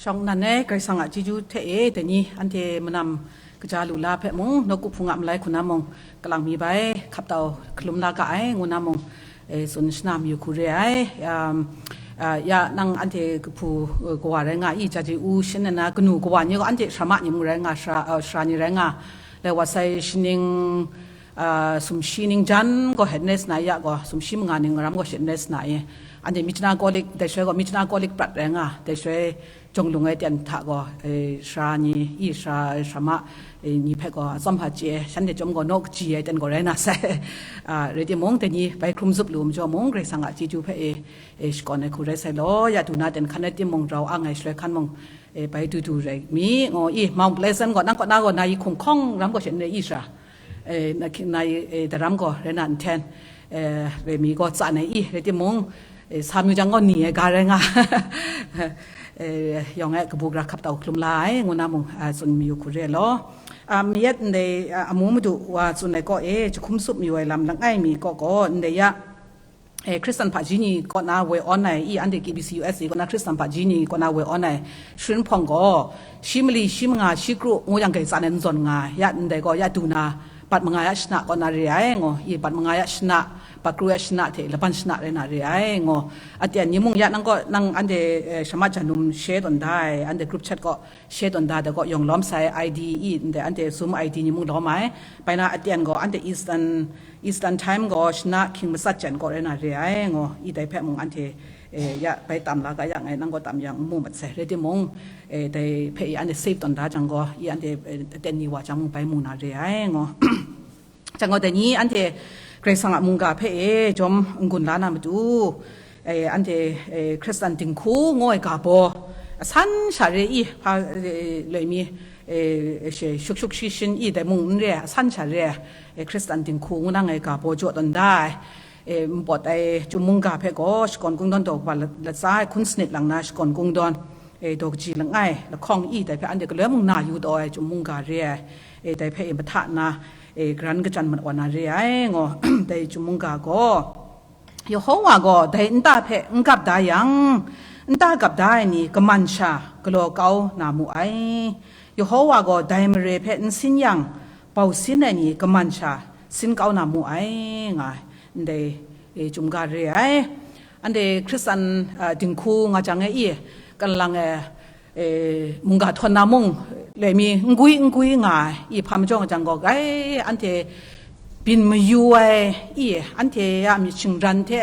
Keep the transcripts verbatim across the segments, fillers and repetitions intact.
Shawng nnan e, Karai Kasang a chyeju hte e, dai ni anhte manam kaja lu la hpe mung, nawku hpung a malai hku na mung, kalang mi bai, hkap tau hkalum la ga ai, ngu na mung, e, tsun shana mayu hku re ai. Um, ah, ya, nang anhte kahpu, eh, kawa rai nga i, Jaji U shin na kanu kawa ni gaw anhte sara ma ni mung rai nga, sara, eh, sara ni rai nga, lai wa sai shaning, ah, sumshi ning jan gaw head nurse na ya gaw, sumshi manga ning ram gaw head nurse na i. Anhte Myitkyina College, dai shaloi gaw Myitkyina College prat rai nga, dai shaloi Jawng Lung ai ten hta gaw, eh, sara ni, i sara, sara ma, eh, ni hpe gaw atsawm hpa chye, shanhte chyawm gaw naw kaji ai ten gaw rai na sai. Ah, rai timung, dai ni bai hkrum zup lu majaw mung, Karai Kasang a chyeju hpe e, e, shakawn ai hku rai sai law, ya du na ten hkan rai timung, rau ang ai shaloi hkan mung, e, bai du du rai mi, ngaw i, Mount Pleasant gaw, nang kaw na gaw, na yi hkung hkawng ram gaw she n rai i sara, e, na hkying na yi, e, daram gaw, rai na nhten, e, rai mi gaw, tsa na i, rai timung, e, sa mayu jang gaw, ni ai ga rai nga, e, yawng e, kabu gara hkap tau hkalum la ai, ngu na mung, a, tsun mayu hku re law. A, mayat ndai, a, amu madu wa tsun ai kaw e, jahkum sup mayu ai lam langai mi kaw gaw, ndai ya, eh, Hkristan hpaji ni kaw na woi awn ai, i anhte K B C U S A kaw na Hkristan hpaji ni kaw na woi awn ai, sharin hpawng gaw, shi mali, shi manga, shi kru, ngu yang gai tsan ai n zawn nga, ya ndai gaw, ya du na, bat manga ya shana kaw na re ai, ngo, i bat manga ya shana, bat kru ya shana hte laban shana rai na re ai, ngo, aten ni mung ya nang gaw, nang anhte, eh, shama janum she tawn da ai, anhte group chat gaw, she tawn da da gaw yawng lawm sai, I D i ndai anhte Zoom I D ni mung lawm ai. Bai na aten gaw anhte Eastern, Eastern Time gaw shana hkying matsat jan kaw rai na re ai, ngo, i dai hpe mung anhte, eh, ya bai tam la ga yang ai, nang gaw tam yang n mu mat sai, rai timung, eh, dai hpe i anhte save tawn da jang gaw, i anhte, eh, aten ni wa jang mung bai mu na re ai, ngo. Jang gaw, dai ni anhte Karai Kasang a mungga hpe e jawm n-gun la na matu, e, anhte, e, Hkristan dinghku ngu ai ga baw asan sha re i, hpa, e, loi mi, e, she, shuk shuk shi shin i dai mung n re ai, asan sha re ai, e, Hkristan dinghku ngu nang ai ga baw jaw tawn da ai, e, npawt ai Chyum mungga hpe gaw shakawn kungdawn daw kaba lat, lat sa ai, hkun sanit lang na shakawn kungdawn, e, daw kaji langai lahkawng i dai hpe anhte galoi mung na yu taw ai Chyum mungga re ai, e, dai hpe e mahta na, e, garan kachyan mat wa na re ai, ngo, dai Chyum mungga gaw, Yehowa gaw dai nta hpe n gap da yang, nta gap da ai ni kaman sha galaw kau na mu ai. Yehowa gaw dai mare hpe n sin yang, bau sin ai ni kaman sha sin kau na mu ai, nga ai. Ndai, e, Chyum ga re ai. Anhte Hkristan, a, dinghku nga jang e i, kalang e, e, mungga htawn na mung, loi mi n gwi n gwi nga ai, i hpa majaw nga jang gaw, grai anhte byin mayu ai, i, anhte a myit shingran hte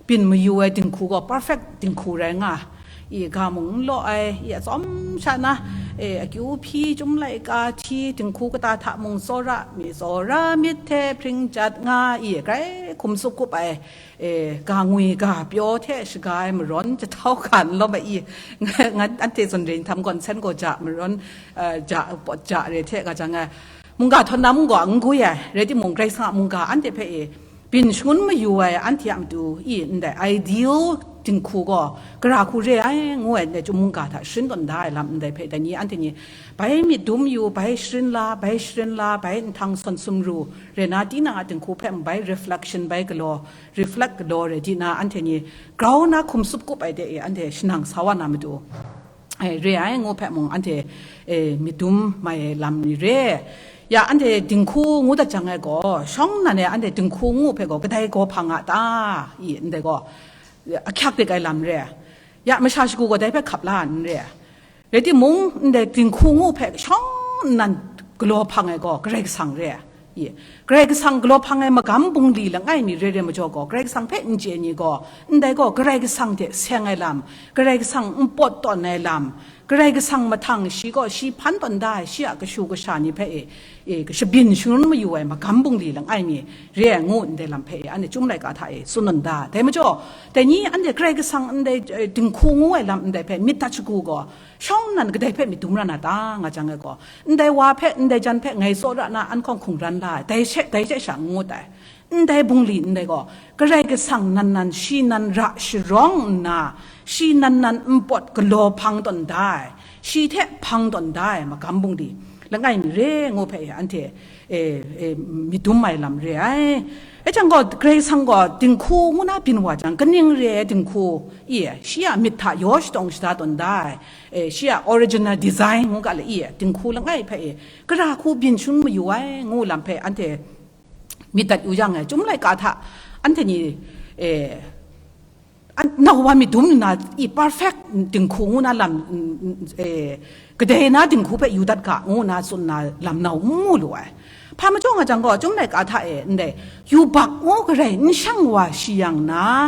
byin mayu ai dinghku gaw perfect dinghku rai nga ai, i, ga mung n law ai, i, atsawm sha na, e, akyu hpyi, Chyum laika hti, dinghku kata hta mung tsawra, mi tsawra myit hte hpring jat nga, i, grai hkum tsup kup ai, e, ga ngwi ga pyaw hte shaga ai marawn jahtau ga n lawm ai i, ngan anhte zawn re nhtam gaw nsen gaw ja marawn, eh, ja, pawt ja re hte ga jang ai, mungga htawn na mung gaw n gwi ai, rai timung, Karai Kasang a mungga anhte hpe e byin shangun mayu ai anhte a matu i ndai ideal dinghku gaw gara hku re ai, ngu ai ndai Chyum mungga hta sharin tawn da ai lam ndai hpe dai ni anhte ni bai myit dum yu, bai sharin la, bai sharin la, bai nhtang sawn sumru, re na tinang a dinghku hpe bai reflection, bai galaw, reflect galaw re di na, anhte ni grau na hkum tsup kup ai de e, anhte shanang sa wa na matu, e, re ai ngu hpe mung, anhte, e, myit dum mai ai lam ni re. Ya, anhte dinghku ngu dat jang ai gaw, shawng nnan e anhte dinghku ngu hpe gaw, kadai gaw hpang a ta? I, ndai gaw, ahkyak dik ai lam re. Ya, masha shagu gaw dai hpe hkap la n re. Rai timung, ndai dinghku ngu hpe shawng nnan galaw hpang ai gaw Karai Kasang re ai. I, Karai Kasang galaw hpang ai magam bungli langai mi re re majaw gaw, Karai Kasang hpe n chye ni gaw, ndai gaw Karai Kasang hte seng ai lam, Karai Kasang npawt tawn ai lam, Karai Kasang mahtang shi gaw shi hpan tawn da ai, shi a kashu kasha ni hpe e, e, shabyin shangun mayu ai magam bungli langai mi re ai ngu ndai lam hpe e, anhte Chyum laika hta e tsun tawn da. Dai majaw, dai ni anhte Karai Kasang ndai, e, dinghku ngu ai lam ndai hpe myit dat shagu gaw, shawng nnan kadai hpe myit dum ra na ta, nga jang ai gaw, ndai wa hpe, ndai jan hpe ngai tsawra na an hkawng hkungran la ai, dai she, dai she sha n ngut ai. Ndai bungli ndai gaw, Karai Kasang nan nan, shi nan ra sharawng nna, shi nan nan npawt galaw hpang tawn da ai, shi hte hpang tawn da ai magam bungli. langai mi re ngu hpe anhte, e, e, myit dum ai lam re ai. E jang gaw, Karai Kasang gaw dinghku ngu na byin wa jang, kaning re ai dinghku, i, shi a myit hta yaw shadawng shada tawn da ai, e, shi a original design ngu ga le, i, dinghku langai hpe, e, gara hku byin shangun mayu ai ngu lam hpe anhte myit dat yu yang, e, Chyum laika hta anhte ni, e, an-, nau wa myit dum nna, i, perfect dinghku ngu na lam, mm, mm, e, kadai na dinghku hpe yu dat ga, ngu na tsun na lam nau n mu lu ai. Hpa majaw nga jang gaw, Chyum laika hta e, ndai, yubak ngu garai n shang wa shi yang na,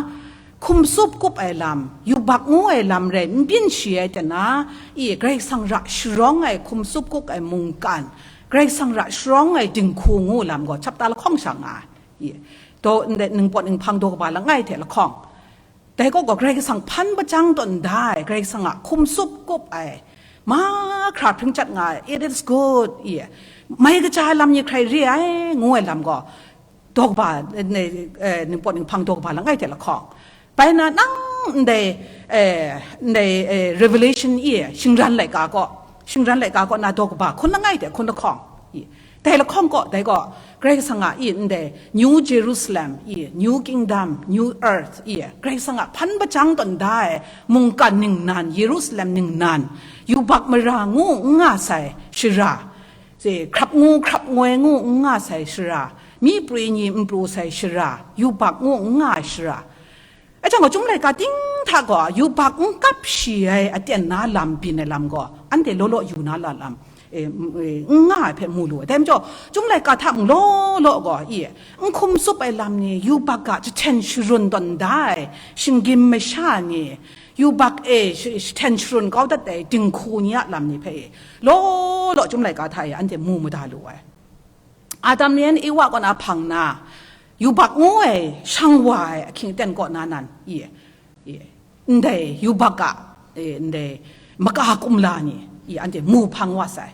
hkum tsup kup ai lam, yubak ngu ai lam rai n byin shi ai ten na, i, Karai Kasang ra sharawng ai hkum tsup kup ai mungkan, Karai Kasang ra sharawng ai dinghku ngu lam gaw, chapter lahkawng sha nga ai. I, daw ndai ningpawt ninghpang daw kaba langai hte lahkawng. Dai gaw gaw Karai Kasang hpan bajang tawn da ai, Karai Kasang a hkum tsup kup ai, mahkra hpring chyat nga ai, it is good, i, mai kaja ai lam ni hkrai re ai, ngu ai lam gaw, daw kaba, eh, eh, ningpawt ninghpang daw kaba langai hte lahkawng. Bai na nang ndai, eh, ndai, eh, Revelation i, shingran laika gaw, shingran laika gaw na daw kaba hkun langai hte hkun lahkawng. I, dai lahkawng gaw, dai gaw, Karai Kasang a i ndai, New Jerusalem, i, New Kingdom, New Earth, i, Karai Kasang a hpan bajang tawn da ai mungkan ningnan, Jerusalem ningnan, yubak mara ngu n nga sai shara, se, hkrap ngu hkrap ngoi ngu n nga sai shara, myi prwi ni n pru sai shara, yubak ngu n nga ai shara, Ahtang gaw, Chyum laika ting hta gaw, yubak n kap shi ai aten na lam byin ai lam gaw, anhte law law yu na la lam, e, m-, e, n nga ai hpe mu lu ai. Dai majaw, Chyum laika hta mung law law gaw, i, n hkum tsup ai lam ni, yubak a jahten sharun tawn da ai, shinggyim masha ni, yubak e sh-, jahten sharun kau dat ai dinghku ni a lam ni hpe, law law Chyum laika hta e anhte mu mada lu ai. Adam ni Ewa kaw na hpang na, yubak ngu ai shang wa ai ahkying aten kaw na nan, i, i, ndai yubak a, i, ndai maka kumla ni, i, anhte mu hpang wa sai.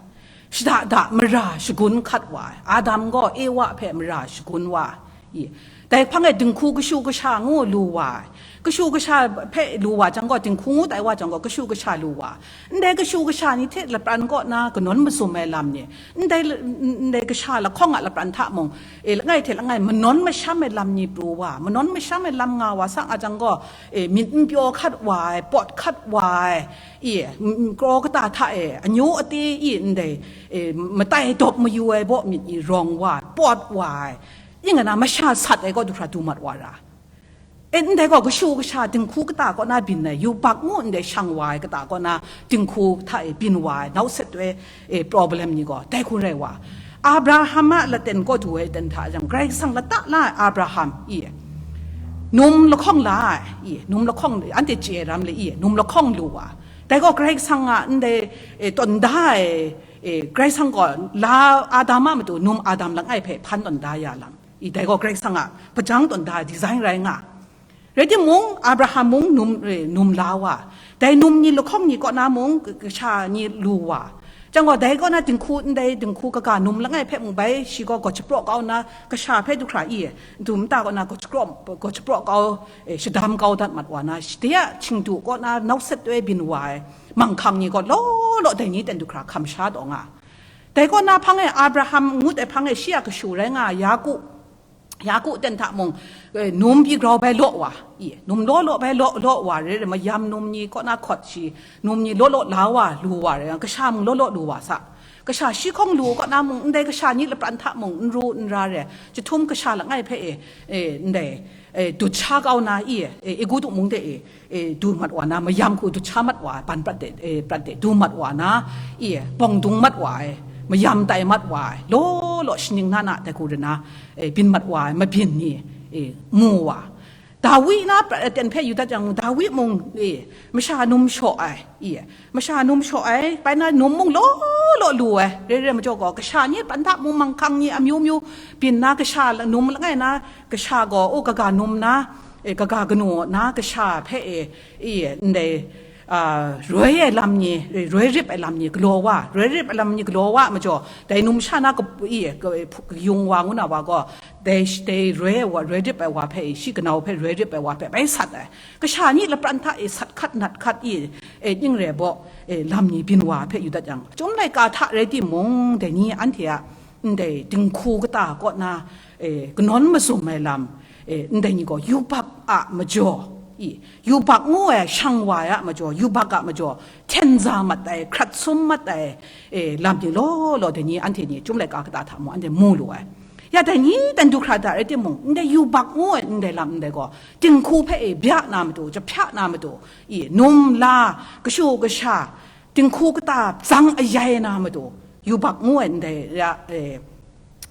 Shada da mara shagun hkat wa ai. Adam gaw Ewa hpe mara shagun wa ai. I, dai hpang e dinghku kashu kasha ngu lu wa ai. Kashu kasha hpe lu wa jang gaw, dinghku ngu tai wa jang gaw, kashu kasha lu wa. Ndai kashu kasha ni hte lapran kaw na kanawn mazum ai lam ni, ndai, ndai kasha lahkawng a lapran hta mung, e, langai hte langai manawn masham ai lam ni pru wa, manawn masham ai lam nga wa sa nga jang gaw, e, myit n pyaw hkat wa ai, pawt hkat wa ai, i, m-, m-, kraw kata hta e, anyu ate i, ndai, e, matai dawp mayu ai baw myit ni rawng wa ai, pawt wa ai, ning nga na masha sat ai kaw du hkra du mat wa ra. E, ndai gaw kashu kasha dinghku kata kaw na byin ai, yubak ngu ndai shang wa ai kata kaw na dinghku hta e byin wa ai, nau set we, e, problem ni gaw, dai hku rai wa. Abraham a laten kaw du ai ten hta jang, Karai Kasang lata la ai Abraham, i, num lahkawng la ai, i, num lahkawng, anhte chye ai ram le, i, num lahkawng lu wa. Dai gaw Karai Kasang a ndai, e, tawn da ai, e, Karai Kasang gaw la Adam a matu num Adam langai hpe hpan tawn da ya lam. I, dai gaw Karai Kasang a hpajang tawn da ai design rai nga. Rai timung, Abraham mung num, e, num la wa. Dai num ni lahkawng ni kaw na mung, k-, kasha ni lu wa. Jang gaw, dai kaw na dinghku, ndai dinghku kaga num langai hpe mung bai, shi gaw gaw shapraw kau na, kasha hpe du hkra i, ntu nta kaw na gaw shapraw, gaw shapraw kau, e, shadam kau dat mat wa na, shi de a Chingdu kaw na nau set we byin wa ai, manghkang ni gaw law law dai ni ten du hkra hkam sha taw nga. Dai kaw na hpang e Abraham ngut ai hpang e shi a kashu rai nga ai Yaku, Yaku ten hta mung, e, num pyi grau bai law wa, i, num law law bai law, law wa re re, mayam num ni kaw na hkawt shi, num ni law law la wa, lu wa re, kasha mung law law lu wa sa. Kasha shi hkawng lu kaw na mung, ndai kasha ni lapran hta mung, n ru n ra re, jahtum kasha langai hpe e, e, ndai, e, dut sha kau na i, e, Egutu mung de e, e, du mat wa na, mayam hku dut sha mat wa ai, ban prat de, e, prat de, du mat wa na, i, bawng dung mat wa ai, mayam tai mat wa ai, law law shaning na na dai hku re na, e, byin mat wa ai, mabyin ni, e, mu wa. Dawi na prat aten hpe yu dat yang, Dawi mung, e, masha num shaw ai, i, masha num shaw ai, bai na num mung law law lu ai, re re majaw gaw, kasha ni pan hta mung manghkang ni amyu myu byin na, kasha la-, num langai na, kasha gaw, o, kaga num na, e, kaga kanu na kasha hpe e, i, ndai, a, roi ai lam ni, roi rip ai lam ni galaw wa, roi rip ai lam ni galaw wa majaw, dai numsha na ka-, i, ka-, yung wa ngu na wa gaw, dai sh-, dai roi ai wa, roi rip ai wa hpe, shi kanau hpe roi rip ai wa hpe bai sat ai. Kasha ni lapran hta e sat hkat nat hkat i, e, ning re baw, e, lam ni byin wa hpe yu dat yang, Chyum laika hta rai timung, dai ni anhte a ndai dinghku kata kaw na, e, kanawn mazum ai lam, e, ndai ni gaw yubak a majaw, i, yubak ngu ai shang wa ai a majaw, yubak a majaw, hten za mat ai, hkrat sum mat ai, e, lam ni law law, dai ni anhte ni Chyum laika kata hta mung anhte mu lu ai. Ya dai ni dan du hkra da rai timung, ndai yubak ngu ai ndai lam ndai gaw, dinghku hpe e bya na matu, jahpya na matu, i, num la, kashu kasha, dinghku kata zang ayai na matu, yubak ngu ai ndai ya, e,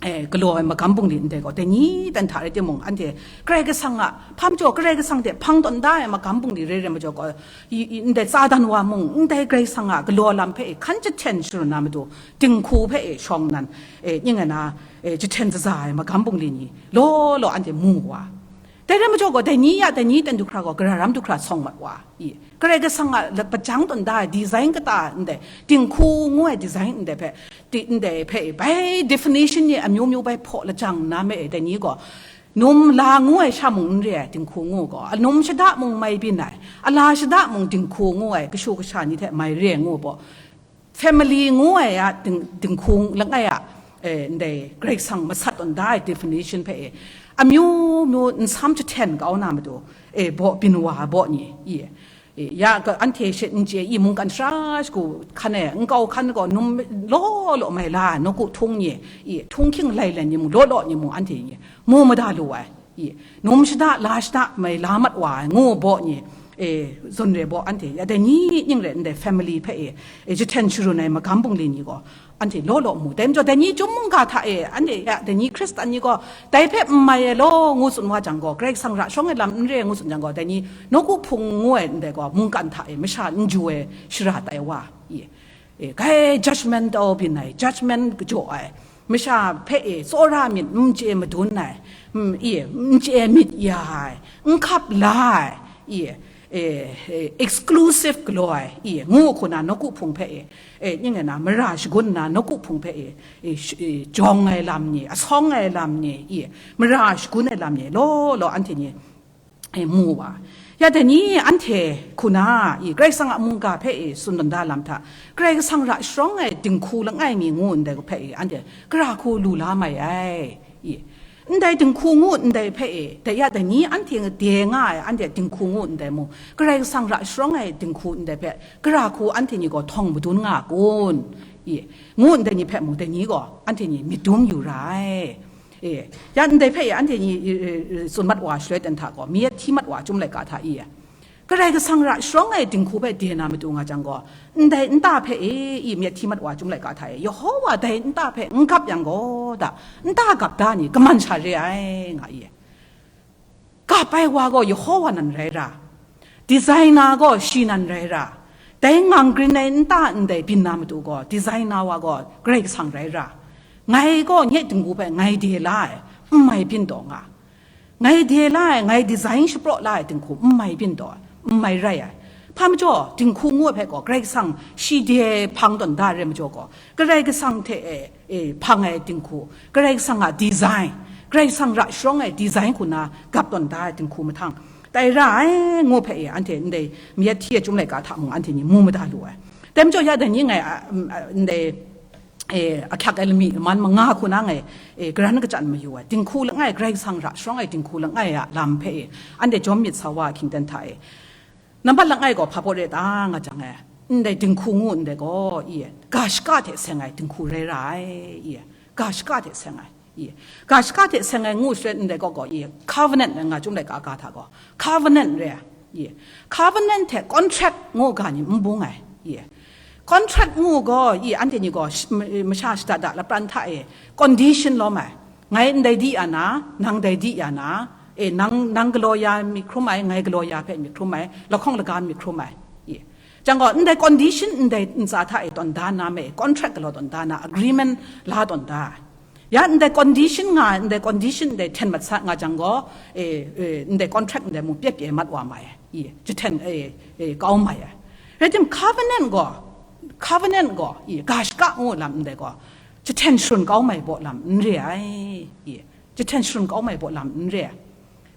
e, galaw ai magam bungli ndai gaw, dai ni dan hta rai timung, anhte Karai Kasang a, hpa majaw Karai Kasang hte hpang tawn da ai magam bungli re re majaw gaw, i, i, ndai Satan wa mung, ndai Karai Kasang a galaw lam hpe e hkan jahten sharun na matu, dinghku hpe e shawng nan, e, ning ai na, e, jahten zaza ai magam bungli ni, law law anhte mu wa. Dai rai majaw gaw, dai ni ya, dai ni ten du hkra gaw, gara ram du hkra sawng mat wa, i. Karai Kasang a la-, pajang tawn da ai design kata ndai, dinghku ngu ai design ndai hpe, di-, ndai hpe, bai definition ni amyu myu bai hpaw lajang nna me e, dai ni gaw, num la ngu ai sha mung n re ai, dinghku ngu gaw, a num shada mung mai byin ai, a la shada mung dinghku ngu ai, kashu kasha ni hte mai re ai ngu baw, family ngu ai a ding-, dinghku langai a, e, ndai Karai Kasang masat tawn da ai definition hpe e, amyu myu nsam jahten kau na matu, e, baw byin wa ai baw ni, i, e, ya ga anhte she n chye i, mungkan sara shagu hkan e, nkau hkan gaw num law law mai la ai, nawku htung ni, i, htunghking lailen ni mung, law law ni mung, anhte ni mu mada lu ai. I, num shada, la shada, mai la mat wa ai, ngu baw ni, e, zawn re baw anhte, ya dai ni ning re ndai family hpe e, e, jahten sharun ai magam bungli ni gaw, anhte law law mu. Dai majaw, dai ni Chyum mungga hta e, anhte ya dai ni Hkristan ni gaw, dai hpe n mai ai law, ngu tsun wa jang gaw, Karai Kasang ra shawng ai lam n re ai ngu tsun jang gaw, dai ni nawku hpung ngu ai ndai gaw, mungkan hta e, masha n ju ai shara tai wa, i, e, kai judgment tau byin ai, judgment kajaw ai, masha hpe e tsawra myit n chye madun ai, mm, i, n chye myit ya ai, n hkap la ai, i, e, e, exclusive galaw ai, i, ngu hku na nawku hpung hpe e, e, ning ai na, mara shagun na nawku hpung hpe e, e, sh-, e, jawng ai lam ni, asawng ai lam ni, i, mara shagun ai lam ni, law law anhte ni, e, mu wa. Ya dai ni anhte hku na, i, Karai Kasang a mungga hpe e tsun tawn da lam hta, Karai Kasang ra sharawng ai dinghku langai mi ngu ndai hpe e, anhte gara hku lu la mai ai, i, ndai dinghku ngu ndai hpe e, dai ya dai ni anhte de nga ai, anhte dinghku ngu ndai mu, Karai Kasang ra sharawng ai dinghku ndai hpe, gara hku anhte ni gaw htawng madun nga a kun, i, ngu ndai ni hpe mu, dai ni gaw anhte ni myit dum yu ra ai. E, ya ndai hpe e anhte ni, e, e, e, tsun mat wa shaloi ten hta gaw, myit hti mat wa Chyum laika hta i, Karai Kasang ra sharawng ai dinghku hpe de na matu nga jang gaw, ndai nta hpe e, i, myit hti mat wa Chyum laika hta e, Yehowa dai nta hpe n gap yang gaw, da, nta gap da ni kaman sha re ai, nga i. Gap ai wa gaw Yehowa nan rai ra, designer gaw shi nan rai ra, dai ngang grin ai nta ndai byin na matu gaw, designer wa gaw Karai Kasang rai ra, ngai gaw nye dinghku hpe ngai de la ai, n mai byin taw nga, ngai de la ai, ngai design shapraw la ai dinghku n mai byin taw ai, n mai rai ai. Hpa majaw, dinghku ngu ai hpe gaw, Karai Kasang shi de hpang tawn da ai rai majaw gaw, Karai Kasang hte e, e, hpang ai dinghku, Karai Kasang a design, Karai Kasang ra sharawng ai design hku na gap tawn da ai dinghku mahtang, tai ra ai ngu hpe e, anhte ndai myit hti ai Chyum laika hta mung anhte ni mu mada lu ai. Dai majaw, ya dai ni ngai, a, mm, a, ndai, e, ahkyak ai lami man manga hku na ngai, e, karan kachyan mayu ai. Dinghku langai, Karai Kasang ra sharawng ai dinghku langai a lam hpe e, anhte jawm myit sa wa ahkying ten hta e, nambat langai gaw hpa baw re ta nga jang e, ndai dinghku ngu ndai gaw, i, ga shaka hte seng ai dinghku rai ra ai, i, ga shaka hte seng ai, i, ga shaka hte seng ai ngu shaloi ndai gaw gaw, i, covenant rai nga Chyum laika ga hta gaw, covenant re ai, i, covenant hte contract ngu ga ni n bung ai, i, contract ngu gaw, i, anhte ni gaw sh-, m-, masha shada da lapran hta e condition lawm ai, ngai ndai di ya na, nang dai di ya na, e, nang, nang galaw ya myit hkrum ai, ngai galaw ya hpe myit hkrum ai, lahkawng laga myit hkrum ai, i, jang gaw, ndai condition ndai ntsa hta e tawn da na me, contract galaw tawn da na, agreement la tawn da ai. Ya ndai condition nga, ndai condition ndai hten mat sa nga jang gaw, e, e, ndai contract ndai mung pye pye mat wa mai ai, i, jahten, e, e, kau mai ai. Rai tim, covenant gaw, covenant gaw, i, ga shaka ngu lam ndai gaw, jahten sharun kau mai baw lam n re ai, i, jahten sharun kau mai baw lam n re ai.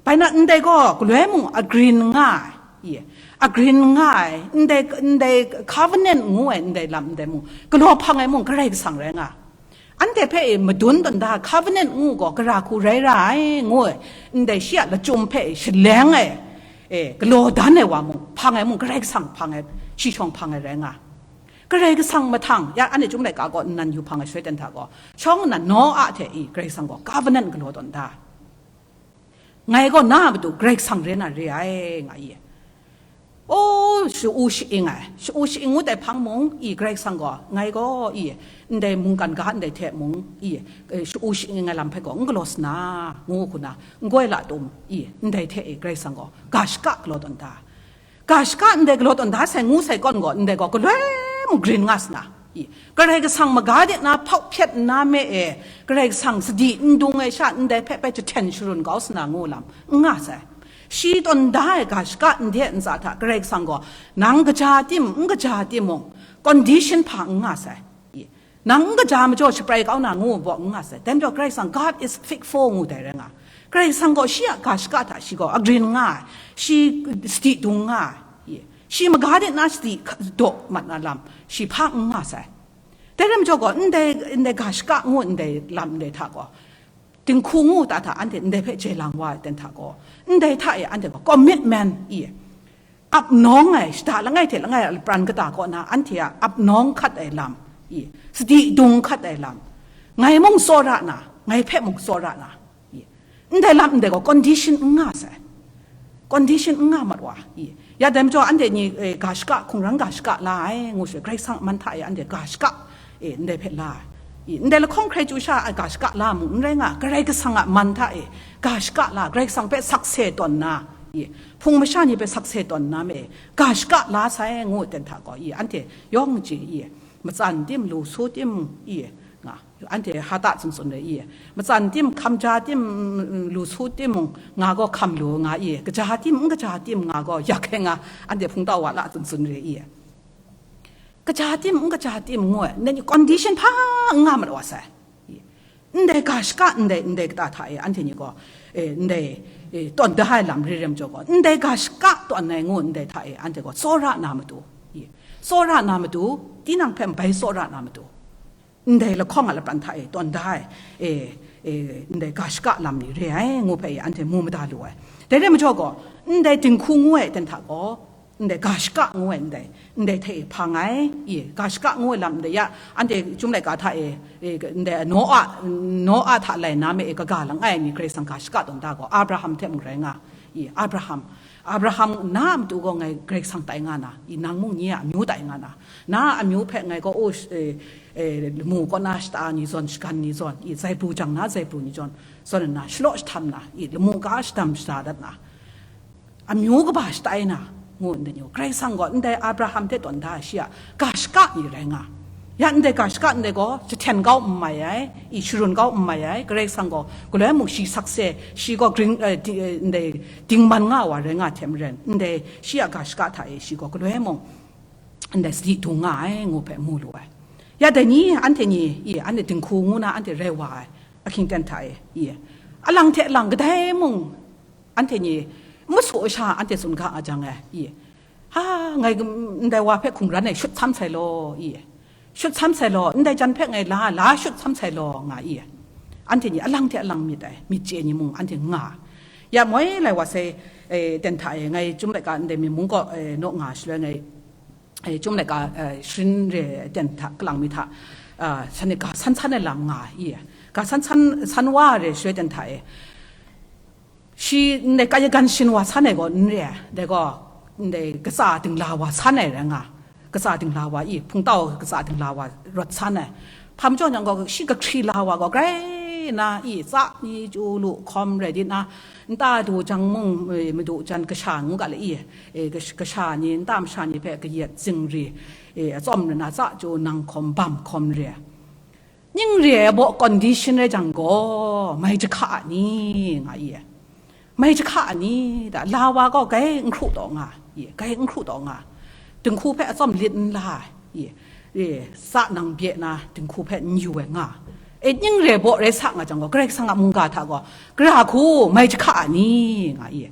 Bai na, ndai gaw galoi mung agrin nga ai, i, agrin nga ai, ndai, ndai covenant ngu ai, ndai lam ndai mung, galaw hpang ai mung, Karai Kasang rai nga. Anhte hpe e madun tawn da, covenant ngu gaw, gara hku rai ra ai, ngu ai, ndai shi a lachyum hpe e shaleng ai, e, galaw dan ai wa mung, hpang ai mung, Karai Kasang hpang ai, shi shawng hpang ai rai nga. Karai Kasang mahtang, ya, anhte Chyum Laika gaw nnan yu hpang ai shaloi ten hta gaw, shawng nnan Noa hte i, Karai Kasang gaw covenant galaw tawn da. Ngai gaw na a matu Karai Kasang re na re ai, nga i. O, sha-u sha-ing ai, sha-u sha-ing ngut ai hpang mung, i, Karai Kasang gaw, ngai gaw, i, ndai mungkan ga ndai hte mung, i, e, sha-u sha-ing ai lam hpe gaw, n galaw sa na, ngu hku na, n goi la tum, i, ndai hte e, Karai Kasang gaw, ga shaka galaw tawn da. Ga shaka ndai galaw tawn da sai ngu sai kawn gaw, ndai gaw galoi mung grin nga sa na, i, Karai Kasang maga de na hpau hpyet nna me e, Karai Kasang sadi n dung ai sha ndai hpe bai jahten sharun kau sa na ngu lam n nga sai. Shi tawn da ai ga shaka ndai ntsa hta Karai Kasang gaw, nang kaja tim, n kaja timung, condition hpa n nga sai. I, nang n kaja majaw shaprai kau na ngu baw n nga sai. Dai majaw Karai Kasang, God is faithful ngu dai rai nga. Karai Kasang gaw shi a ga shaka hta shi gaw agrin nga ai, shi sadi dung nga ai, i, shi maga de na sadi daw mat na lam, shi hpa n nga sai. Dai rai majaw gaw, ndai, ndai ga shaka ngu ndai lam ndai hta gaw, dinghku ngu ta hta anhte ndai hpe jai lang wa ai ten hta gaw, ndai hta e anhte gaw commitment, i, ap nawng ai, shada langai hte langai a lapran kata kaw na anhte a ap nawng hkat ai lam, i, sadi dung hkat ai lam, ngai mung tsawra na, ngai hpe mung tsawra na, i, ndai lam ndai gaw condition n nga sai, condition n nga mat wa, i, ya dai majaw anhte ni, e, ga shaka, hkungran ga shaka la ai, ngu shaloi, Karai Kasang a man hta e anhte ga shaka, e, ndai hpe la ai. I, ndai lahkawng hkrai chyu sha ai ga shaka la mung n rai nga, Karai Kasang a man hta e ga shaka la, Karai Kasang hpe sakse tawn na, i, hpung masha ni hpe sakse tawn na me, ga shaka la sai ngu ten hta gaw, i, anhte yawng chye, i, matsan tim, lu su tim, i, nga, anhte hata tsun tsun re, i, matsan tim, hkam ja tim, lu su tim mung, nga gaw hkam lu nga, i, kaja tim, n kaja tim, nga gaw yak ai nga, anhte hpungtau wa la tsun tsun re, i. Kaja tim, n kaja tim ngu ai, ndai ni condition hpa n nga mat wa sai. Ndai ga shaka, ndai, ndai kata hta e, anhte ni gaw, e, ndai, e, tawn da ai lam re re majaw gaw, ndai ga shaka tawn ai ngu ndai hta e, anhte gaw tsawra na matu, i, tsawra na matu, tinang hpe bai tsawra na matu, ndai lahkawng a lapran hta e tawn da ai, e, e, ndai ga shaka lam ni re ai ngu hpe e, anhte mu mada lu ai. Dai re majaw gaw, ndai dinghku ngu ai ten hta gaw, ndai ga shaka ngu ai ndai, ndai hte e hpang ai, i, ga shaka ngu ai lam ndai ya, anhte Chyum Laika hta e, e, ndai Noa, Noa hta lai na me e kaga langai ai ni Karai Kasang ga shaka tawn da gaw, Abraham hte mung rai nga, i, Abraham, Abraham na a matu gaw ngai Karai Kasang tai nga na, i, nang mung nye a amyu tai nga na, na a amyu hpe ngai gaw, o, e, e, lamu kaw na shata ni zawn, shagan ni zawn, i, zaibru jang na zaibru ni zawn, zawn nna, shalaw jahtam na, i, lamu ga shadam shada dat na, amyu kaba shatai na, ngu ndai ni gaw, Karai Kasang gaw ndai Abraham hte tawn da ai shi a ga shaka ni rai nga. Ya ndai ga shaka ndai gaw, jahten kau n mai ai, i sharun kau n mai ai, Karai Kasang gaw, galoi mung shi sakse, shi gaw gring, eh, di-, eh, ndai dingman nga wa rai nga hte maren, ndai shi a ga shaka hta e shi gaw, galoi mung, ndai sadi dung nga ai, ngu hpe mu lu ai. Ya dai ni, anhte ni, i, anhte dinghku ngu na anhte rai wa ai, ahkying ten hta e, i, alang hte alang kadai mung, anhte ni, masu sha anhte tsun ga a jang e, i, ha, ngai, ndai wa hpe hkungran e shut sam sai law, i, shut sam sai law, ndai jan hpe ngai la, la shut sam sai law, nga i, anhte ni alang hte alang myit ai, myit chye ni mung anhte nga. Ya moi lai wa sai, e, ten hta e, ngai Chyum Laika ndai mi mung kaw, e, naw nga shaloi ngai, e, Chyum Laika, e, sharin re ten hta, kalang mi hta, a, shanhte ga san san ai lam nga i, ga san san, san wa re shaloi ten hta e, shi ndai kayagan shin wa san ai gaw n re ai, dai gaw ndai katsa dingla wa san ai rai nga, katsa dingla wa i, hpungtau katsa dingla wa rawt san ai. Hpa majaw yang gaw, shi kahkri la wa gaw, grai na i, tsa ni chyu lu hkawm rai di na, nta du jang mung, e, madu jan kasha ngu ga le i, e, kash-, kasha ni, nta masha ni hpe kayat zingri, e, atsawm rai na, tsa chyu nang hkawm, bam hkawm re ai. Ning re ai baw condition rai jang gaw, mai jahka a ni, nga i ai. Mai jahka a ni, da, la wa gaw grai n hkru taw nga, i, grai n hkru taw nga. dinghku hpe atsawm lit n la ai, i, i, sa nang bye na dinghku hpe n yu ai nga. E, ning re baw rai sa nga jang gaw, Karai Kasang a mungga hta gaw, gara hku mai jahka a ni, nga i.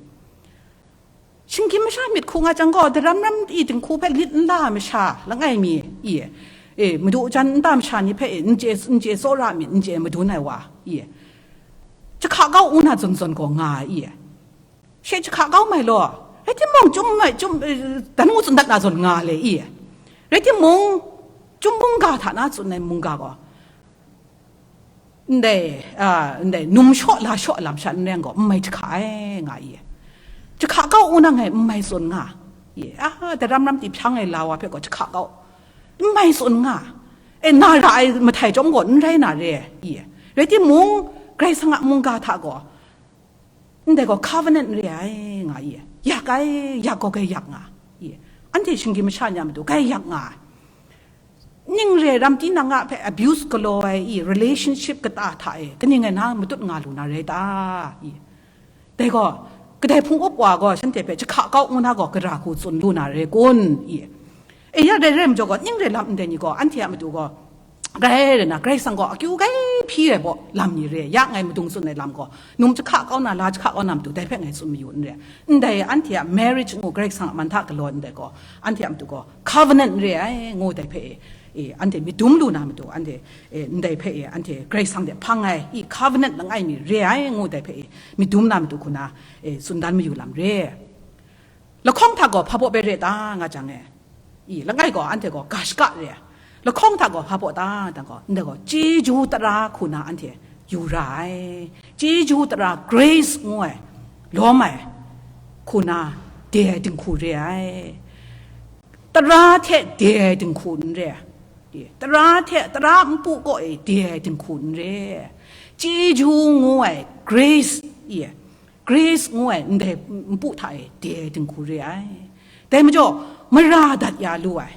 Shinggyim masha myit hku nga jang gaw, daram ram i dinghku hpe lit n la ai masha langai mi, i, e, madu jan nta masha ni hpe, e, n chye, n chye tsawra myit, n chye madun ai wa, i, jahka kau ngu na zawn zawn gaw nga ai, i. She jahka kau mai law, rai timung, chyum mai, chyum, eh, dan ngu tsun dat na zawn nga le i. Rai timung, chyum mungga hta na tsun ai mungga gaw, ndai, a, ndai, num shaw la shaw lam sha n rai gaw, n mai jahka ai, nga i. Jahka kau ngu na ngai n mai tsun nga i. A, daram ram ti hpyang ai la wa hpe gaw jahka kau, n mai tsun nga. E, na ra ai mahtai chyawm gaw n rai na re i. Rai timung, Karai Kasang a mungga hta gaw, ndai gaw covenant re ai, nga i. Yak ai, yak gaw kai yak nga i. Anhte shinggyim masha ni a matu kai yak nga ai. Ning re ram tinang a hpe abuse galaw ai i, relationship kata hta e, kaning ai na matut nga lu na rai ta? I. Dai gaw, kadai hpung up wa gaw shanhte hpe jahka kau ngu na gaw, gara hku tsun lu na rai kun? I. E, ya rai rai majaw gaw, ning rai lam ndai ni gaw, anhte a matu gaw, grai rai na, Karai Kasang gaw akyu grai hpyi ai baw lam ni re, ya ngai madung tsun ai lam gaw, num jahka kau na, la jahka kau na matu, dai hpe ngai tsun mayu n re. Ndai anhte a marriage ngu Karai Kasang a man hta galaw ndai gaw, anhte a matu gaw, covenant re ai, ngu dai hpe e, e, anhte myit dum lu na matu, anhte, e, ndai hpe e, anhte Karai Kasang de hpang ai, i covenant langai mi re ai, ngu dai hpe e, myit dum na matu hku na, e, tsun dan mayu lam re. Lahkawng hta gaw hpa baw bai re ta nga jang e, i, langai gaw anhte gaw ga shaka re ai. Lahkawng hta gaw hpa baw ta, dan gaw, ndai gaw, chyeju tara hku na anhte yu ra ai. Chyeju tara, grace ngu ai, lawm ai, hku na de ai dinghku re ai. Tara hte de ai dinghku n re ai. I, tara hte, tara npu kaw e de ai dinghku n re ai. Chyeju ngu ai, grace, i, grace ngu ai ndai npu hta e de ai dinghku re ai. Dai majaw, mara dat ya lu ai,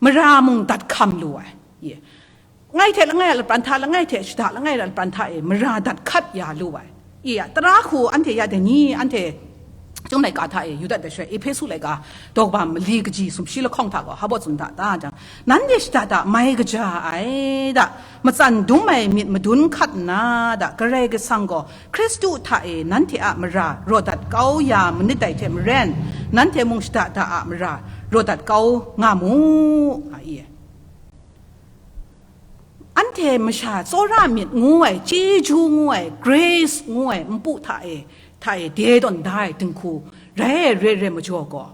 mara mung dat hkam lu ai, i, ngai hte langai a lapran hta, langai hte shada langai a lapran hta e mara dat hkat ya lu ai. I, tara hku anhte ya dai ni, anhte Chyum laika hta e yu dat ai shaloi, Ehpesu laika daw kaba mali kaji sumshi lahkawng hta gaw hpa baw tsun da ta jang, nanhte shada da mai kaja ai da, matsan dum ai myit madun hkat nna da, Karai Kasang gaw Hkristu hta e nanhte a mara raw dat kau ya manit dai hte maren, nanhte mung shada da a mara raw dat kau nga mu, a i. Anhte masha tsawra myit ngu ai, chyeju ngu ai, grace ngu ai npu hta e, hta e de tawn da ai dinghku rai ai re ai majaw gaw,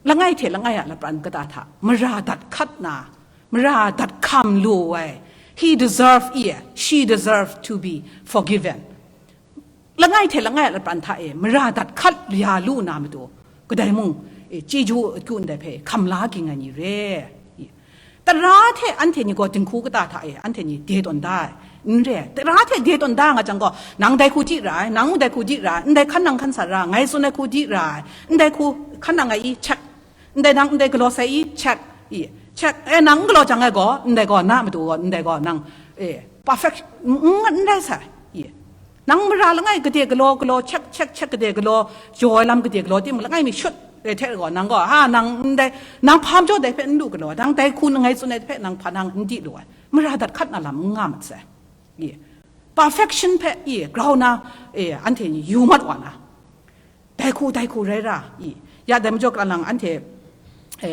langai hte langai a lapran kata hta mara dat hkat na, mara dat hkam lu ai, he deserve, i, she deserve to be forgiven. Langai hte langai a lapran hta e mara dat hkat ya lu na matu, kadai mung, e, chyeju akyu ndai hpe hkam la ging ai ni re. Tara hte anhte ni gaw dinghku kata hta e anhte ni de tawn da ai, n re ai. Tara hte de tawn da nga jang gaw, nang dai hku di ra ai, nang dai hku di ra ai, ndai hkan nang hkan sa ra, ngai tsun ai hku di ra ai, ndai hku hkan nang ai i, check, ndai nang ndai galaw sai i, check, i, check, e, nang n galaw jang ai gaw, ndai gaw na matu gaw, ndai gaw nang, e, perfect, n, n, n rai sai, i. Nang mara langai gade galaw, galaw, check, check, check gade galaw, jaw ai lam gade galaw, timung langai mi shut, e, hte gaw, nang gaw, ha, nang ndai, nang hpa majaw dai hpe n lu galaw, nang dai hku ngai tsun ai hpe nang hpa nang n di lu ai, mara dat hkat na lam n nga mat sai, i. Perfection hpe, i, grau na, e, anhte ni yu mat wa na. Dai hku, dai hku rai ra, i, ya dai majaw kalang anhte, e,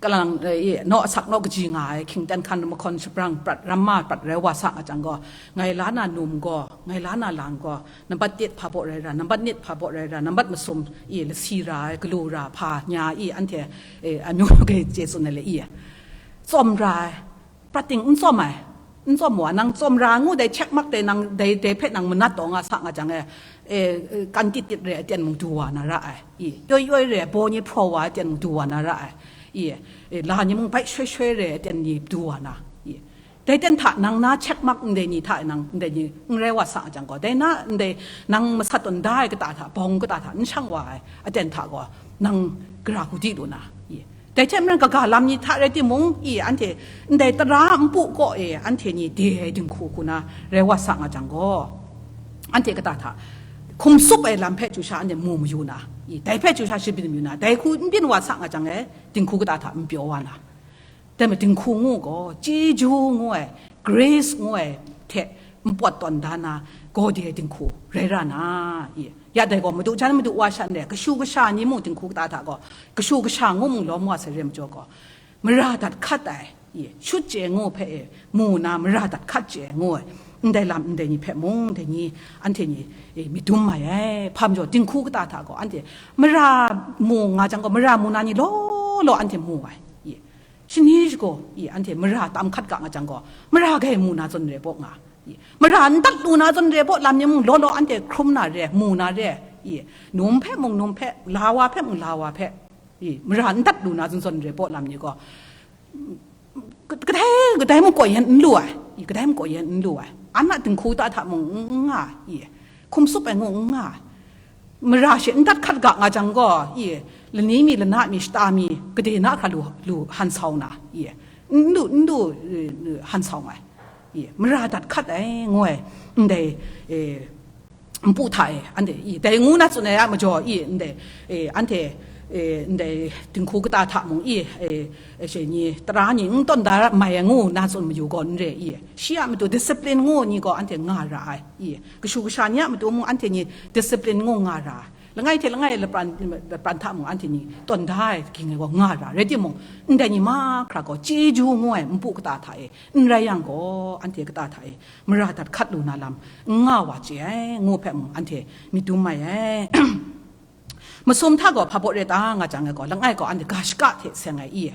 kalang, e, i, naw asak naw kaji nga ai, hkying ten hkan mahkawn shabrang prat, ramma prat rai wa sa nga jang gaw, ngai la na num gaw, ngai la na lang gaw, nambat tit hpa baw rai ra, nambat nit hpa baw rai ra, nambat masum, i, lasi ra ai, galu ra, hpa nya, i, anhte, e, amyu lu ge chye tsun ai le, i, tsawm ra ai, prat ting n tsawm ai, n tsawm wa, nang tsawm ra ngu dai check mark dai nang dai, dai hpe nang manat taw nga sa nga jang e, e, e, kan tit tit re ai aten mung du wa na ra ai, i, yoi yoi re ai baw ni hpraw wa ai aten mung du wa na ra ai, i, e, la ni mung bai shoi shoi re ai aten ni du wa na, i, dai ten hta nang na check mark ndai ni hta e nang ndai ni n rai wa sa nga jang gaw, dai na ndai nang masat tawn da ai kata hta, bawng kata hta n shang wa ai aten hta gaw, nang gara hku di lu na, i, dai hte maren kaga lam ni hta rai timung, i, anhte ndai tara npu kaw e anhte ni de ai dinghku hku na rai wa sa nga jang gaw, anhte kata hta hkum tsup ai lam hpe chyu sha anhte mu mayu na, i, dai hpe chyu sha shabyin mayu na, dai hku n byin wa sa nga jang e, dinghku kata hta n pyaw wa na. Dai ma dinghku ngu gaw, chyeju ngu ai, grace ngu ai hte n pawt tawn da na, gaw de dinghku rai ra na, i. Ya dai gaw, madu jan madu wa sha n re, kashu kasha ni mung dinghku kata hta gaw, kashu kasha ngu mung lawm wa sai re majaw gaw, mara dat hkat ai, i, shut chye ngu hpe e, mu na mara dat hkat chye ngu ai, ndai lam ndai ni hpe mung, dai ni, anhte ni, e, myit dum mai ai. Hpa majaw, dinghku kata hta gaw, anhte mara mu nga jang gaw, mara mu na ni law law anhte mu ai, i. Shani shagu, i, anhte mara tam hkat ga nga jang gaw, mara gai mu na zawn re baw nga, i. Mara n dat lu na zawn re baw lam ni mung law law anhte hkrum na re, mu na re, i. Num hpe mung num hpe, la wa hpe mung la wa hpe, i, mara n dat lu na zawn zawn re baw lam ni gaw, kadai, kadai mung kaw yen n lu ai, i, kadai mung kaw yen n lu ai, an a dinghku ta hta mung n nga, i, hkum tsup ai ngu n nga, mara she n dat hkat ga nga jang gaw, i, lani mi, lana mi, shata mi, kade na hkra lu, lu han sau na, i, n lu, n lu, eh, han sau ai, i, mara dat hkat ai ngu ai, ndai, eh, npu hta e, anhte, i, dai ngu na tsun ai a majaw, i, ndai, e, anhte, e, ndai dinghku kata hta mung, i, e, e, she ni, tara ni n tawn da mai ai ngu na tsun mayu gaw n re, i, shi a matu discipline ngu ni gaw anhte nga ra ai, i, kashu kasha ni a matu mung anhte ni discipline ngu nga ra ai. Langai hte langai lapran, lapran hta mung anhte ni tawn da ai ging ai gaw nga ra, rai timung, ndai ni mahkra gaw chyeju ngu ai npu kata hta e, n rai yang gaw, anhte kata hta e mara dat hkat lu na lam n nga wa chye ai, ngu hpe mung anhte myit dum mai ai. Masum hta gaw hpa baw re ta nga jang ai gaw, langai gaw anhte ga shaka hte seng ai i,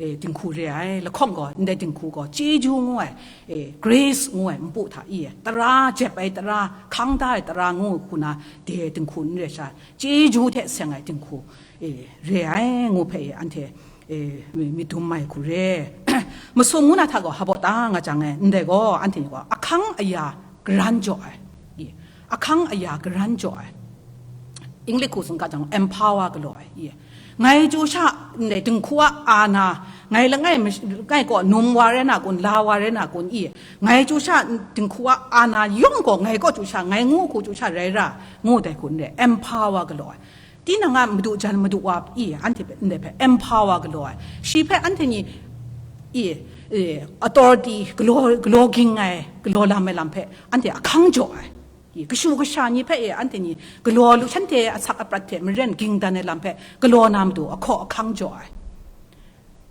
e, dinghku re ai, lahkawng gaw, ndai dinghku gaw, chyeju ngu ai, e, grace ngu ai npu hta i, tara jep ai tara, hkang da ai tara ngu hku na, de dinghku n re sha, chyeju hte seng ai dinghku, e, re ai, ngu hpe e, anhte, e, mi, myit dum mai hku re. Masum ngu na hta gaw hpa baw ta nga jang e, ndai gaw, anhte ni gaw, ahkang aya garan jaw ai, i, ahkang aya garan jaw ai, English hku tsun ga jang, empower galaw ai, i, ngai chyu sha, ndai dinghku a ana, ngai langai mash-, langai gaw num wa rai na kun, la wa rai na kun, i, ngai chyu sha dinghku a ana yawng gaw ngai gaw chyu sha, ngai ngu hku chyu sha rai ra, ngu dai hku n re, empower galaw ai. Tinang a madu jan madu wa i, anhte hpe, ndai hpe empower galaw ai. Shi hpe anhte ni, i, e, authority galaw, galaw ging ai, galaw lam ai lam hpe anhte ahkang jaw ai. I, kashu kasha ni hpe e, anhte ni galaw lu, shanhte asak aprat hte maren ging dan ai lam hpe galaw na matu ahkaw ahkang jaw ai.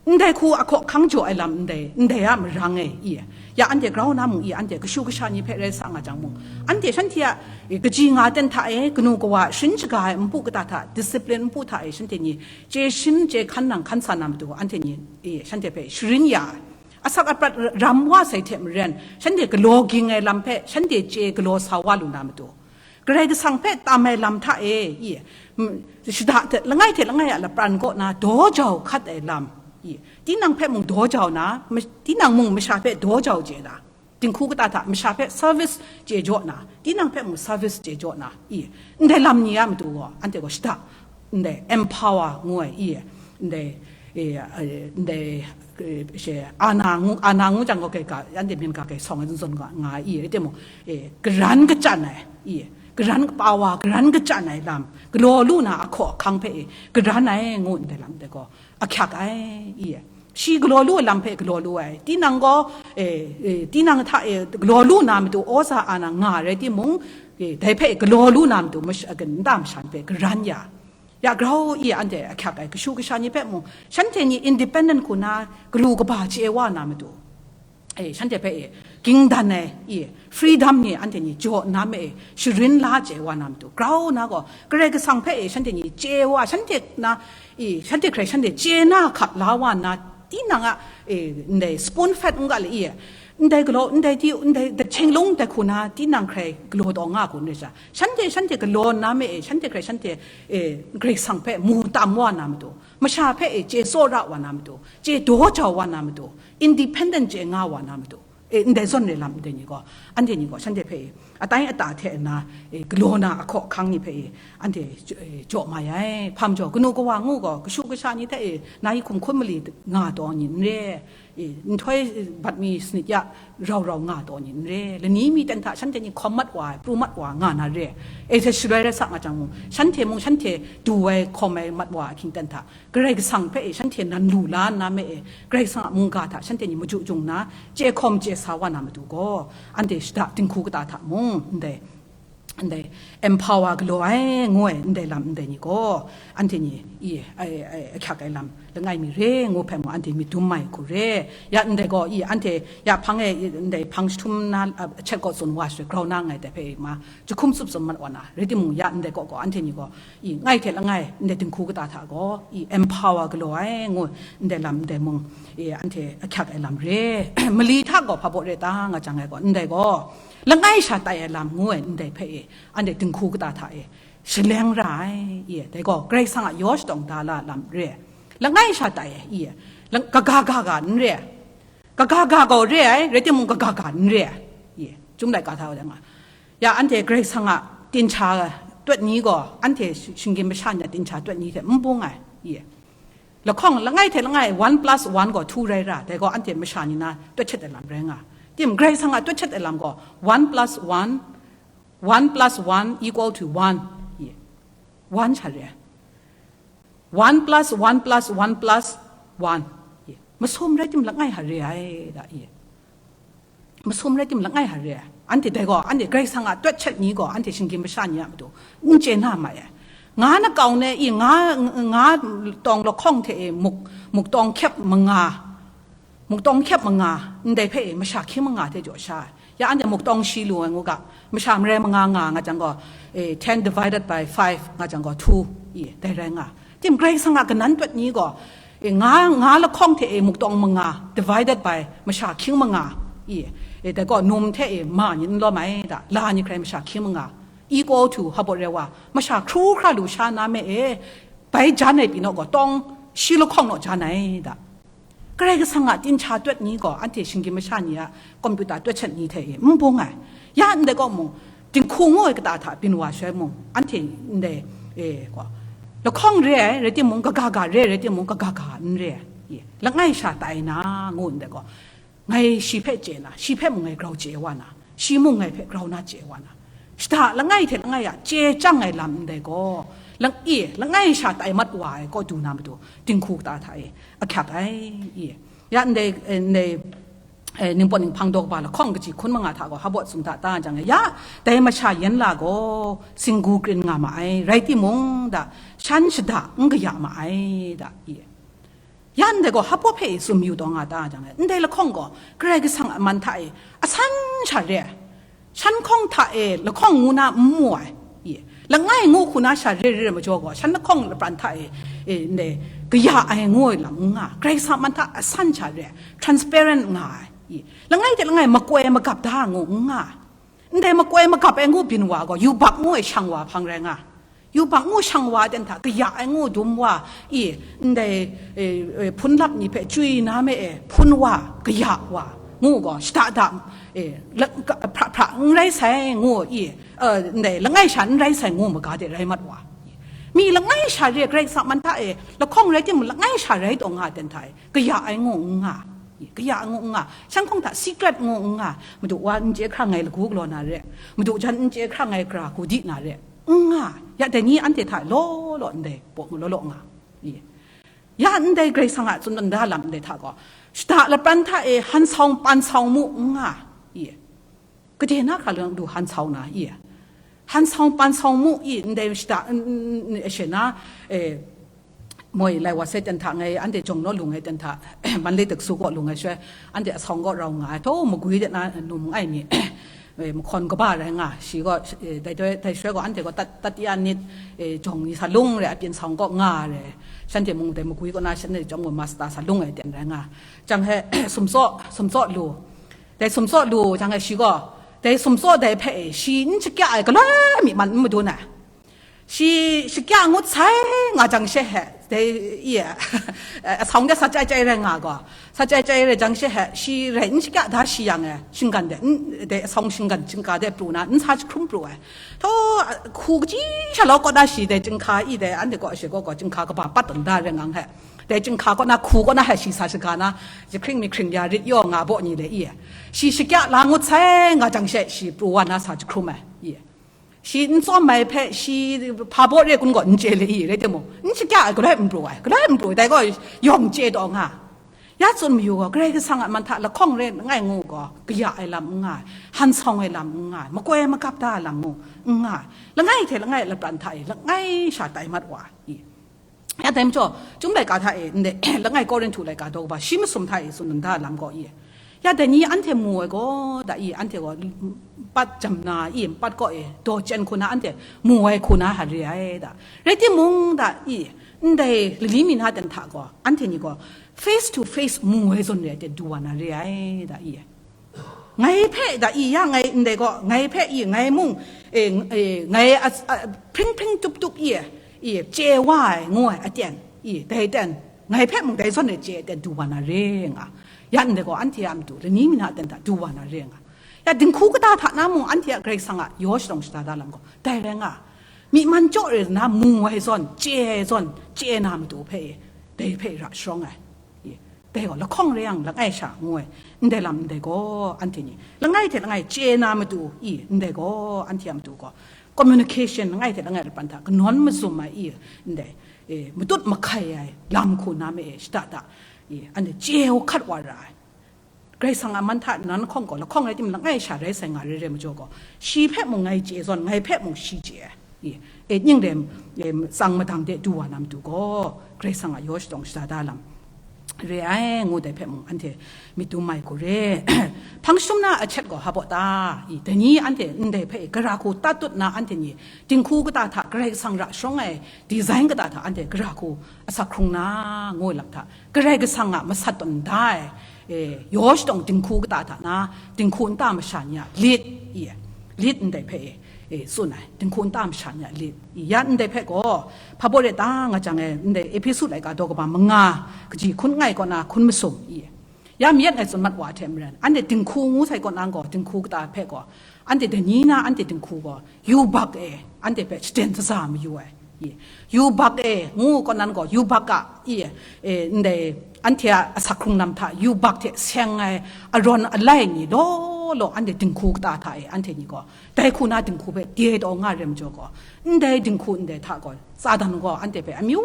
Ndai hku ahkaw ahkang jaw ai lam ndai, ndai a marang e, i, ya anhte grau na mung i, anhte kashu kasha ni hpe rai sa nga jang mung, anhte shanhte a, e, kaji nga ten hta e, kanu kawa sharin shaga ai npu kata hta, discipline npu hta e, shanhte ni chye shin chye hkan nang hkan sa na matu, anhte ni, e, shanhte hpe sharin ya ai. Asak aprat ram wa sai hte maren, shanhte galaw ging ai lam hpe, shanhte chye galaw sa wa lu na matu, Karai Kasang hpe tam ai lam hta e, i, mm, shada hte langai hte langai a lapran kaw na daw jau hkat ai lam, i, tinang hpe mung daw jau na, ma-, tinang mung masha hpe daw jau chye na, dinghku kata hta masha hpe service chye jaw na, tinang hpe mung service chye jaw na, i, ndai lam ni a matu gaw, anhte gaw shada, ndai empower ngu ai, i, ndai, e, e, ndai, e, she, ana ngu, ana ngu jang gaw, kai ga, anhte myen ga kai sawng ai zawn zawn nga, nga ai, i, rai timung, e, karan kachyan ai, i, karan kapa wa, karan kachyan ai lam, galaw lu na ahkaw ahkang hpe, e, karan ai ngu ndai lam de gaw, ahkyak ai, i, shi galaw lu ai lam hpe galaw lu ai, tinang gaw, e, e, tinang hta e galaw lu na matu, awza ana nga rai timung, e, dai hpe galaw lu na matu, mash-, a, nta masha ni hpe karan ya, ya grau i anhte ahkyak ai, kashu kasha ni hpe mung, shanhte ni independent hku na, galu kaba chye wa na matu, e, shanhte hpe e, ging dan ai, i, freedom ni anhte ni jaw nna me e, sharin la chye wa na matu, grau na gaw, Karai Kasang hpe e, shanhte ni chye wa, shanhte na, i, shanhte hkrai shanhte chye na hkap la wa nna, tinang a, e, ndai spoon fed n ga le, i, ndai galaw, ndai di, ndai, ndai hkying lung ndai hku na, tinang hkrai galaw taw nga kun rai sha, shanhte, shanhte galaw nna me e, shanhte hkrai shanhte, e, Karai Kasang hpe mu tam wa na matu, masha hpe e, chye tsawra wa na matu, chye daw jau wa na matu, independent chye nga wa na matu, E, ndai zawn re lam ndai ni gaw, anhte ni gaw shanhte hpe e, atai ata hte nna, e, galaw na ahkaw ahkang ni hpe e, anhte j-, e, jaw mai ai. Hpa majaw, kanu kawa ngu gaw, kashu kasha ni hte e, na yi hkum hkun mali nga taw ni n re, e, nhtoi, e, bat mi sanit ya rau rau nga taw ni n re, lani mi ten hta shanhte ni hkawm mat wa ai, pru mat wa nga na re, e, hte shaloi rai sa nga jang mung, shanhte mung, shanhte du ai, hkawm ai mat wa ahkying ten hta, Karai Kasang hpe e shanhte nan lu la nna me e, Karai Kasang a mungga hta shanhte ni maju jung nna, chye hkawm chye sa wa na matu gaw, anhte shada dinghku kata hta mung, ndai, ndai empower galaw ai, ngu ai, ndai lam ndai ni gaw, anhte ni, i, ai, ai, ahkyak ai lam langai mi re, ngu hpe mung, anhte myit dum mai hku re. Ya ndai gaw, i, anhte ya hpang e, i, ndai hpang jahtum na, a, chet kaw tsun wa shaloi, grau na nngai dai hpe ma, jahkum tsup tsun mat wa na, rai timung, ya ndai kaw gaw, anhte ni gaw, i, ngai hte langai, ndai dinghku kata hta gaw, i, empower galaw ai, ngu, ndai lam, ndai mung, i, anhte ahkyak ai lam re. Mali hta gaw hpa baw re ta nga jang ai gaw, ndai gaw, langai sha tai ai lam ngu ai, ndai hpe, i, anhte dinghku kata hta, i, shaleng ra ai, i, dai gaw, Karai Kasang a yaw shadawng da la lam re. Langai sha tai ai, i, lang-, kaga ga ga n re. Kaga ga gaw re ai, rai timung kaga ga n re ai, i, Chyum laika hta wa dang a. Ya, anhte Karai Kasang a tincha twat ni gaw, anhte shinggyim masha ni a tincha twat ni hte n bung ai, i. Lahkawng langai hte langai one plus one gaw two rai ra, dai gaw anhte masha ni na twat htet ai lam rai nga. Tim, Karai Kasang a twat htet ai lam gaw one plus one, one plus one equal to one, i. One sha re ai. One plus one plus one plus one. Masum rai tim langai hare ai, da, i. Masum rai tim langai hare ai. Anhte dai gaw, anhte Karai Kasang a twat htet ni gaw, anhte shinggyim masha ni a matu, n chye na mai ai. Nga na kau ne, i, nga, nga tawng lahkawng hte e muk, muk tawng hkyep manga, muk tawng hkyep manga, ndai hpe e masha hkying manga hte jaw sha ai. Ya anhte muk tawng shi lu ai ngu ga, masha marai manga nga nga jang gaw, e, ten divided by five nga jang gaw two, i, dai rai nga. Tim, Karai Kasang a kanan twat ni gaw, e, nga, nga lahkawng hte e muk tawng manga, divided by masha hkying manga, i, e, dai gaw num hte e ma ni n lawm ai da, la ni hkrai masha hkying manga, equal to hpa baw re wa, masha hkru hkra lu sha na me e, bai jan ai pyi naw gaw, tawng shi lahkawng naw jan ai da. Karai Kasang a tincha twat ni gaw, anhte shinggyim masha ni a computer twat htet ni hte e n bung ai. Ya ndai kaw mung, dinghku ngu ai kata hta byin wa shaloi mung, anhte ndai, e, gaw, lahkawng re ai, rai timung, kaga ga re ai, rai timung, kaga ga n re ai. I, langai sha tai na, ngu ndai gaw, ngai shi hpe chye na, shi hpe mung ngai grau chye wa na, shi mung ngai hpe grau na chye wa na, shada langai hte langai a chye chyang ai lam ndai gaw, lang, i, langai sha tai mat wa ai kaw du na matu, dinghku kata hta e ahkyak ai, i. Ya ndai, e, ndai, e, ningpawt ninghpang daw kaba lahkawng kaji hkun manga hta gaw, hpa baw tsun da ta jang e, ya, dai masha yan la gaw, singgu krin nga ma ai, rai timung, da, shan shada n kaya ma ai, da, i. Ya ndai gaw hpa baw hpe e tsun mayu taw nga ta jang e, ndai lahkawng gaw Karai Kasang a man hta e asan sha re ai, shan hkawng hta e lahkawng ngu na n mu ai, i, langai ngu hku na sha re re ai majaw gaw, shan lahkawng lapran hta e, e, ndai kaya ai ngu ai lam n nga, Karai Kasang a man hta asan sha re ai, transparent nga ai, i, langai hte langai makoi magap da ngu n nga ai. Ndai makoi magap ai ngu byin wa gaw, yubak ngu ai shang wa hpang rai nga. Yubak ngu shang wa ten hta, kaya ai ngu dum wa, i, ndai, e, e, hpun lap ni hpe chywi na me e, hpun wa, kaya wa, ngu gaw, shada da, e, la-, ka-, hpra hpra n rai sai, ngu, i, e, ndai langai sha n rai sai, ngu maga de rai mat wa. Mi langai sha re Karai Kasang man hta e, lahkawng rai timung, langai sha rai taw nga ten hta e, kaya ai ngu n nga, kaya ai ngu n nga, shan hkawng hta secret ngu n nga, madu wa n chye hkrang ai lagu galaw na re, madu jan n chye hkrang ai gara hku di na re, n nga, ya dai ni anhte hta law law ndai paw law law nga, ya ndai Karai Kasang a tsun da lam ndai hta gaw, shada lapran hta e han sawng pan sawng mu n nga, Kaji na hkra lang du han sau na, i? Han sau pan sau mu, i, ndai shada, n, n, n, ashe na, e, moi lai wa se ten hta ngai, anhte jawng naw lu ngai ten hta, man le tek su gaw lu ngai sha, anhte asawng gaw rau nga ai, thaw magwi de na num ai mi, e, mahkawn kaba rai nga, shi gaw, e, dai, dai, dai sha gaw anhte gaw tat, tat ya nit, e, jawng ni sa lung re, apyin sawng gaw nga re, shanhte mung dai magwi gaw na shanhte jawng gaw masta sa lung ai ten rai nga. Jang he, sumtsaw, sumtsaw lu, Dai sumtsaw lu jang e shi gaw, dai sumtsaw dai hpe e shi n shakya ai galoi mi man n madun ai. Shi shakya ngut sai nga jang she he, Dai, iya, asawng de sa chyai chyai rai nga gaw, sa chyai chyai rai jang she he, shi rai n shakya da shi yang e, shinggan de, n, dai asawng shinggan shingga de pru na, n sa jahkrum pru ai. Thaw, hku kaji sha lau kaw na shi dai jinghka i dai, anhte kaw shi kaw gaw jinghka kaba pat tawn da rai ngang he. Dai jinghka kaw na, hku kaw na he shi sa shaga na, jahkring mi hkring ya rit yaw nga baw ni le i. Shi shakya la ngut sai nga jang she, shi pru wa na sa jahkrum ai, i. Shi n tsawm ai hpe, shi hpa baw re kun gaw n chye le i, rai timung, n shakya ai, galoi n pru ai, galoi n pru ai, dai gaw yawng chye taw nga. Ya tsun mayu gaw, Karai Kasang a man hta lahkawng re langai ngu gaw, kaya ai lam n nga ai, han sawng ai lam n nga ai, makoi magap da ai lam ngu n nga ai, langai hte langai lapran hta e, langai sha tai mat wa i. Ya dai majaw, Chyum laika hta e, ndai, langai Korinhtu laika daw kaba shi masum hta e tsun da lam gaw i. Ya dai ni anhte mu ai gaw, da i, anhte gaw, pat jam na i, pat kaw e, daw chyen hku na anhte mu ai hku na hta re ai da. Rai timung, da i, ndai lani mi na ten hta gaw, anhte ni gaw, face to face mu ai zawn re ai hte du wa na re ai, da i. Ngai hpe da i ya ngai ndai gaw, ngai hpe i ngai mung, e, e, ngai a, a, hpring hpring tup tup i, i, chye wa ai ngu ai aten, i, dai ten, ngai hpe mung dai zawn e chye ai ten du wa na re nga. Ya ndai gaw, anhte a matu lani mi na ten hta du wa na re nga. Ya dinghku kata hta na mung anhte a Karai Kasang a yaw shadawng shada da lam gaw, dai rai nga. Myi man chyaw re na mu ai zawn, chye ai zawn, chye na matu hpe, dai hpe ra sharawng ai. I, dai gaw lahkawng re yang langai sha ngu ai, ndai lam ndai gaw anhte ni, langai hte langai chye na matu, i, ndai gaw anhte a matu gaw, communication langai hte langai lapan hta kanawn mazum ai, i, ndai, e, matut mahkai ai lam hku na me e, shada da, i, anhte chye hkat wa ra ai. Karai Kasang a man hta nan lahkawng gaw, lahkawng rai tim langai sha rai sai nga re re majaw gaw, shi hpe mung ngai chye zawn, ngai hpe mung shi chye ai. I, e, ning re, e, tsang madang de du wa na matu gaw, Karai Kasang a yaw shadawng shada da lam re ai, ngu dai hpe mung anhte myit dum mai hku re. Hpang shum na a chet gaw hpa baw ta? I, dai ni anhte ndai hpe gara hku tat tut na anhte ni, dinghku kata hta Karai Kasang ra sharawng ai design kata hta anhte gara hku asak hkrung na, ngu ai lam hta, Karai Kasang a masat tawn da ai, e, yaw shadawng dinghku kata hta na, dinghku nta masha ni a lit, i, lit ndai hpe, e, e, tsun ai, dinghku nta masha ni a lit, i, ya ndai hpe gaw, hpa baw re ta nga jang e, ndai Ehpesu laika daw kaba manga, kaji hkun ngai kaw na hkun masum, i, ya mayat ngai tsun mat wa hte maren, anhte dinghku ngu sai kaw na gaw, dinghku kata hpe gaw, anhte dai ni na anhte dinghku gaw, yubak e, anhte hpe shaden shaza mayu ai. I, yubak e, ngu kaw nan gaw, yubak a, i, e, ndai, anhte a asak hkrung lam hta, yubak hte seng ai arawn alai ni law law, anhte dinghku kata hta e, anhte ni gaw, dai hku na dinghku hpe dye taw nga re majaw gaw, ndai dinghku ndai hta gaw, Satan gaw anhte hpe amyu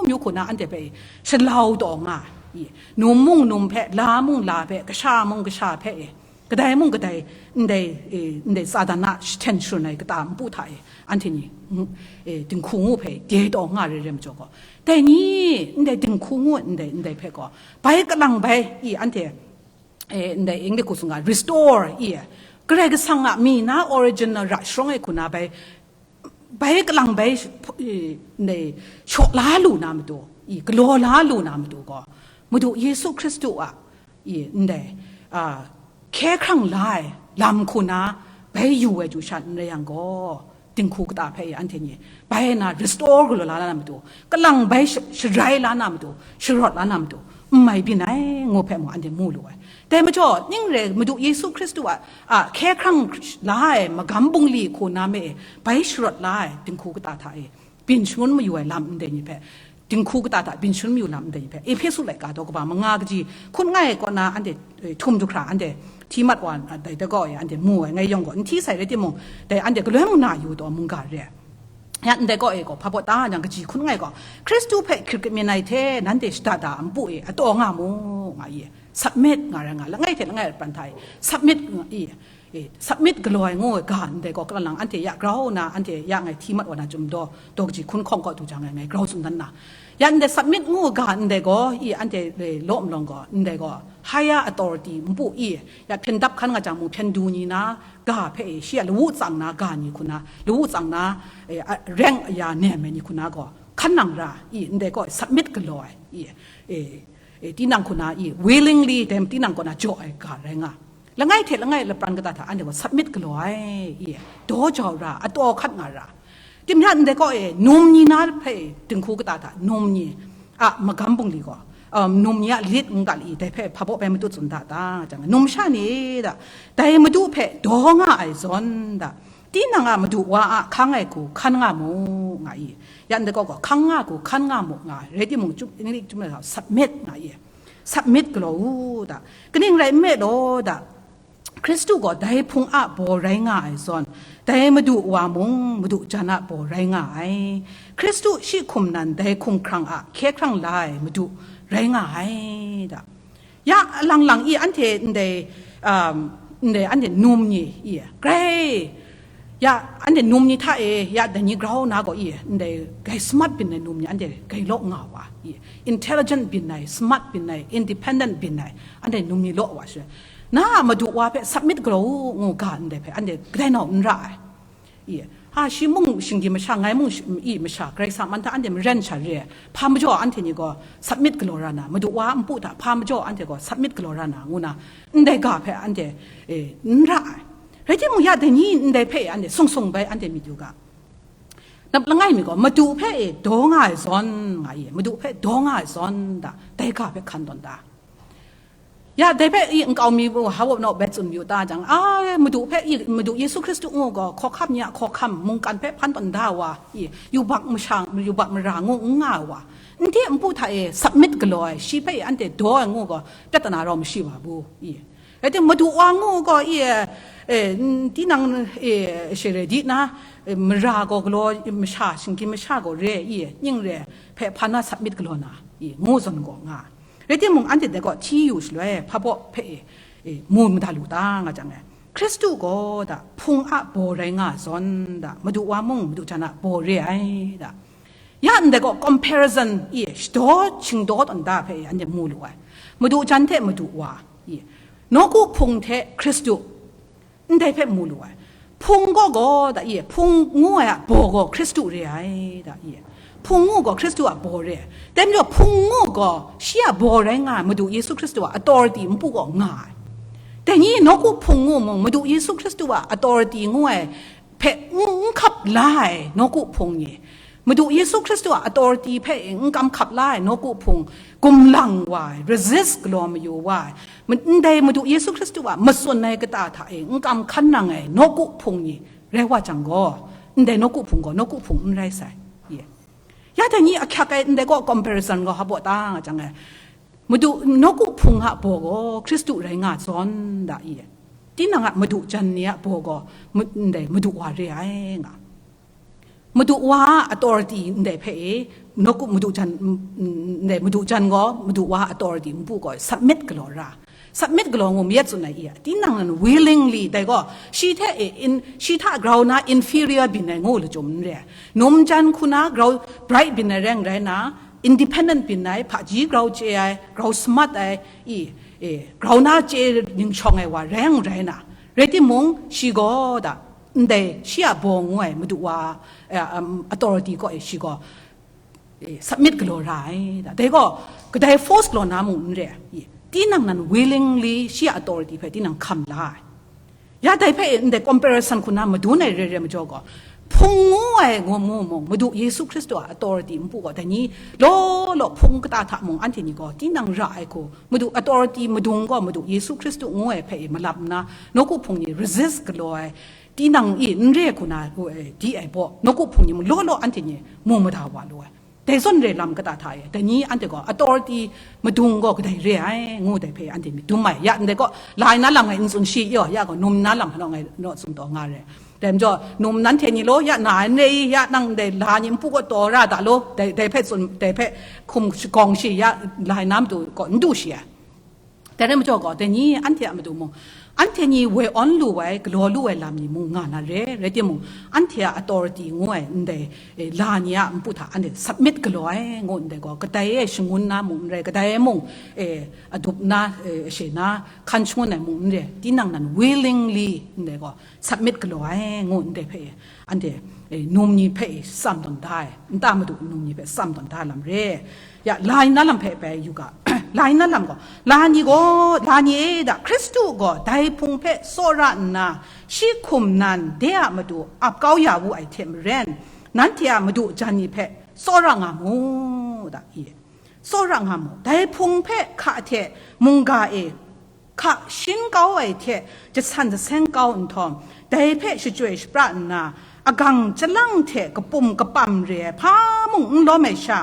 myu hku na anhte hpe shalau taw nga ai. I, num mung num hpe, la mung la hpe, kasha mung kasha hpe e, kadai mung kadai, ndai, e, ndai Satan a jahten sharun ai kata npu hta e, anhte ni, mm, e, dinghku ngu hpe dye taw nga re re majaw gaw, dai ni, ndai dinghku ngu ndai, ndai hpe gaw, bai kalang bai, i, anhte, e, ndai English hku tsun ga, restore, i, Karai Kasang a mi na original ra sharawng ai hku na bai, bai kalang bai, i, ndai, shaw la lu na matu, i, galaw la lu na matu gaw, Madu Yesu Hkristu a, i, ndai, a, hkye hkrang la ai lam hku na bai yu ai du sha n rai yang gaw, dinghku kata hpe i anhte ni bai na restore galaw la na matu, kalang bai sha-, sharai la na matu, sharawt la na matu, n mai byin ai, ngu hpe mung anhte mu lu ai. Dai majaw, ning re Madu Yesu Hkristu a, a, hkye hkrang la ai magam bungli hku na me e, bai sharawt la ai dinghku kata hta e, byin shangun mayu ai lam ndai ni hpe, dinghku kata hta byin shangun mayu lam ndai ni hpe, Ehpesu laika daw kaba manga kaji hkun ngai kaw na anhte, e, htum du hkra anhte hti mat wa, a, dai da gaw e, anhte mu ai ngai yawng gaw, n hti sai rai timung, dai anhte galoi mung na yu taw mungga re ai. Ya ndai gaw e gaw, hpa baw ta yang kaji hkun ngai gaw, Hkristu hpe hkrit kamyin ai hte nanhte shada da a npu e ataw nga mu, nga i, submit nga ra nga, langai hte langai pran hta e, submit nga i, e, submit galaw ai ngu ai ga ndai gaw, kalang lang anhte ya grau na, anhte ya ngai hti mat wa na chyum daw, daw kaji hkun hkawng kaw du jang ngai, ngai grau tsun dan na. Ya ndai submit ngu ai ga ndai gaw, i, anhte, e, law nlawng gaw, ndai gaw, higher authority npu i, ya hpyen dap hkan nga jang mung hpyen du ni na, ga hpe e, shi a lawu tsang na ga ni hku na, lawu tsang na, e, a, rank aya nem ai ni hku na gaw, hkan nang ra, i, ndai gaw submit galaw ai, i, e, e, tinang hku na, i, willingly, dem tinang kaw na jaw ai ga rai nga. Langai hte langai lapran kata hta anhte gaw submit galaw ai, i, daw jau ra, ataw hkat nga ra. Tim hta ndai kaw e, num ni na hpe dinghku kata hta, num ni, a magam bungli gaw, um, num ni a lit n gal i, dai hpe hpa baw bai matut tsun da ta, jang, numsha ni da, dai Madu hpe daw nga ai zawn da, tinang a madu wa a hkang ai hku hkan nga mu, nga i. Ya ndai gaw, gaw, hkang nga hku hkan nga mu, nga, rai timung, chyum, English chyum ai gaw, submit, nga i. Submit galaw u da. Kaning rai nme law da, Hkristu gaw dai Hpung a baw rai nga ai zawn, dai Madu wa mung Madu jan a baw rai nga ai. Hkristu shi hkum nan dai hkumhkrang a hkye hkrang la ai Madu rai nga ai da. Ya alang lang i anhte ndai, um, ndai anhte num ni i, grai, ya anhte num ni hta e, ya dai ni grau na gaw i, ndai grai smart byin ai num ni anhte grai law nga wa i, intelligent byin ai, smart byin ai, independent byin ai, anhte num ni law wa shi. Na a madu wa hpe submit galaw u ngu ga ndai hpe, anhte kadai nau n ra ai. I, ha, shi mung shinggyim masha, ngai mung shi-, i masha, Karai Kasang man hta anhte maren sha re ai. Hpa majaw anhte ni gaw submit galaw ra na, madu wa npu hta hpa majaw anhte gaw submit galaw ra na, ngu na, ndai ga hpe anhte, e, n ra ai. Rai timung, ya dai ni ndai hpe anhte sung sung bai anhte myit yu ga. Nap langai mi gaw, madu hpe e daw nga ai zawn, nga i, madu hpe daw nga ai zawn da, dai ga hpe hkan tawn da. Ya, dai hpe i nkau mi bu, hawop naw bai tsun yu ta jang, a, madu hpe i, madu Yesu Hkristu ngu gaw, hkawhkam ni a hkawhkam, mungkan hpe hpan tawn da wa, i, yubak masha, yubak mara ngu n nga wa, nde npu hta e submit galaw ai, shi hpe i anhte daw ai ngu gaw, pyat na rau mashi wa bu, i. Rai timung, madu wa ngu gaw, i, e, n-, tinang, e, shere di na, e, mara gaw galaw, masha, shinggyim masha gaw re, i, ning re, hpe hpa na submit galaw na, i, ngu zawn gaw nga. Rai timung, anhte dai gaw hti yu shaloi, hpa baw hpe e, e, mu mada lu ta nga jang e, Hkristu gaw da, Hpung a baw rai nga zawn da, madu wa mung madu jan a baw re ai da. Ya ndai gaw comparison e, shadaw shingdaw tawn da hpe e, anhte mu lu ai. Madu jan hte madu wa e, nawku hpung hte Hkristu, ndai hpe mu lu ai. Hpung gaw gaw da e, Hpung ngu ai a baw gaw Hkristu re ai, da e. Hpung ngu gaw Hkristu a baw re ai. Dai majaw Hpung ngu gaw shi a baw rai nga ai, madu Yesu Hkristu a authority npu gaw nga ai. Dai ni nawku Hpung ngu mung, madu Yesu Hkristu a authority ngu ai hpe n, n hkap la ai nawku Hpung ni, madu Yesu Hkristu a authority hpe n kam hkap la ai nawku Hpung, gumlang wa ai, resist galaw mayu wa ai, ma-, ndai madu Yesu Hkristu a matsun ai kata hta e n kam hkan nang ai nawku Hpung ni rai wa jang gaw, ndai nawku Hpung gaw nawku Hpung n rai sai. Ye. Ya dai ni ahkyak ai ndai gaw comparison gaw hpa baw ta nga jang e, madu nawku Hpung a baw gaw Hkristu rai nga zawn da i. Tinang a madu jan ni a baw gaw ma-, ndai madu wa re ai nga. Madu wa a authority ndai hpe e, nawku madu jan, ndai madu jan gaw, madu wa a authority npu gaw submit galaw ra. Submit galaw ngu mayat tsun ai i a, tinang nan willingly, dai gaw, shi hte e, in, shi hta grau na inferior byin ai ngu lachyum n re ai. Num jan hku na grau bright byin ai reng rai na, independent byin ai, hpaji grau chye ai, grau smart ai, i, e, grau na chye ning shawng ai wa reng rai na. Rai timung, shi gaw da, ndai shi a baw ngu ai madu wa, eh, um, authority kaw e shi gaw, eh, submit galaw ra ai. Da, dai gaw, kadai force galaw na mung n re ai. Tinang nan willingly shi a authority hpe tinang hkam la ai. Ya dai hpe ndai comparison hku na madun ai re re majaw gaw, Hpung ngu ai ngu mu mung, Madu Yesu Hkristu a authority npu gaw, dai ni law law Hpung kata hta mung anhte ni gaw tinang ra ai hku, Madu authority madung gaw, Madu Yesu Hkristu ngu ai hpe e malap nna, nawku Hpung ni resist galaw ai, tinang i n re hku na, e, di ai baw, nawku Hpung ni mung law law anhte ni mu mada wa lu ai. Dai zawn re lam kata hta e, dai ni anhte gaw authority madung gaw kadai re ai, ngu dai hpe anhte myit dum ai. Ya ndai gaw, lai na lam ngai n tsun shi yaw, ya gaw, num na lam hanaw ngai naw tsun taw nga re. Dai majaw, num nanhte ni law, ya na n re i, ya nang dai la ni npu gaw taw ra da law, dai, dai hpe tsun, dai hpe hkum shagawng shi, ya lai na matu gaw n du shi ai. Dai rai majaw gaw, dai ni anhte a matu mung, anhte ni woi awn lu ai, galaw lu ai lam ni mung nga na re, rai timung, anhte a authority ngu ai ndai, eh, la ni a npu hta anhte submit galaw ai, ngu ndai gaw, kadai e shangun na mung n rai, kadai e mung, eh, adup na, eh, ashe na, hkan shangun ai mung n rai, tinang nan willingly ndai gaw, submit galaw ai, ngu ndai hpe, anhte, eh, num ni hpe tsam tawn da ai, nta madu num ni hpe tsam tawn da ai lam re. Ya, la ni na lam hpe bai yu ga, la ni na lam gaw, la ni gaw, la ni e da, Hkristu gaw dai Hpung hpe tsawra nna, shi hkum nan de a matu ap kau ya wu ai hte maren, nanhte a madu jan ni hpe tsawra nga mu, da, i. tsawra nga mu. Dai hpung hpe hka hte mungga e hka shin kau ai hte jasan jaseng kau nhtawm, dai hpe shachyoi shapra nna, agang chyalang hte kapum kapam re ai hpa mung n lawm ai sha,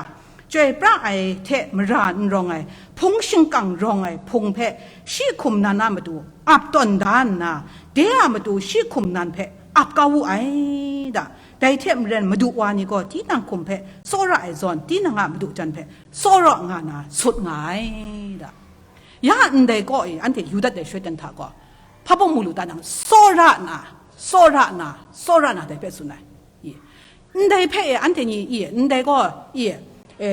chyoi pra ai hte mara n rawng ai, hpung shingkang rawng ai hpung hpe shi hkum nan a matu ap tawn da nna, de a matu shi hkum nan hpe ap kau wu ai da. Dai hte maren madu wa ni gaw tinang hkum hpe tsawra ai zawn, tinang a madu jan hpe tsawra nga na sut nga ai da. Ya ndai kaw e anhte yu dat ai shoi ten hta gaw, hpa bawng mu lu ta nang, tsawra na, tsawra na, tsawra na dai hpe tsun ai. I, ndai hpe e anhte ni, i, ndai gaw, i, e,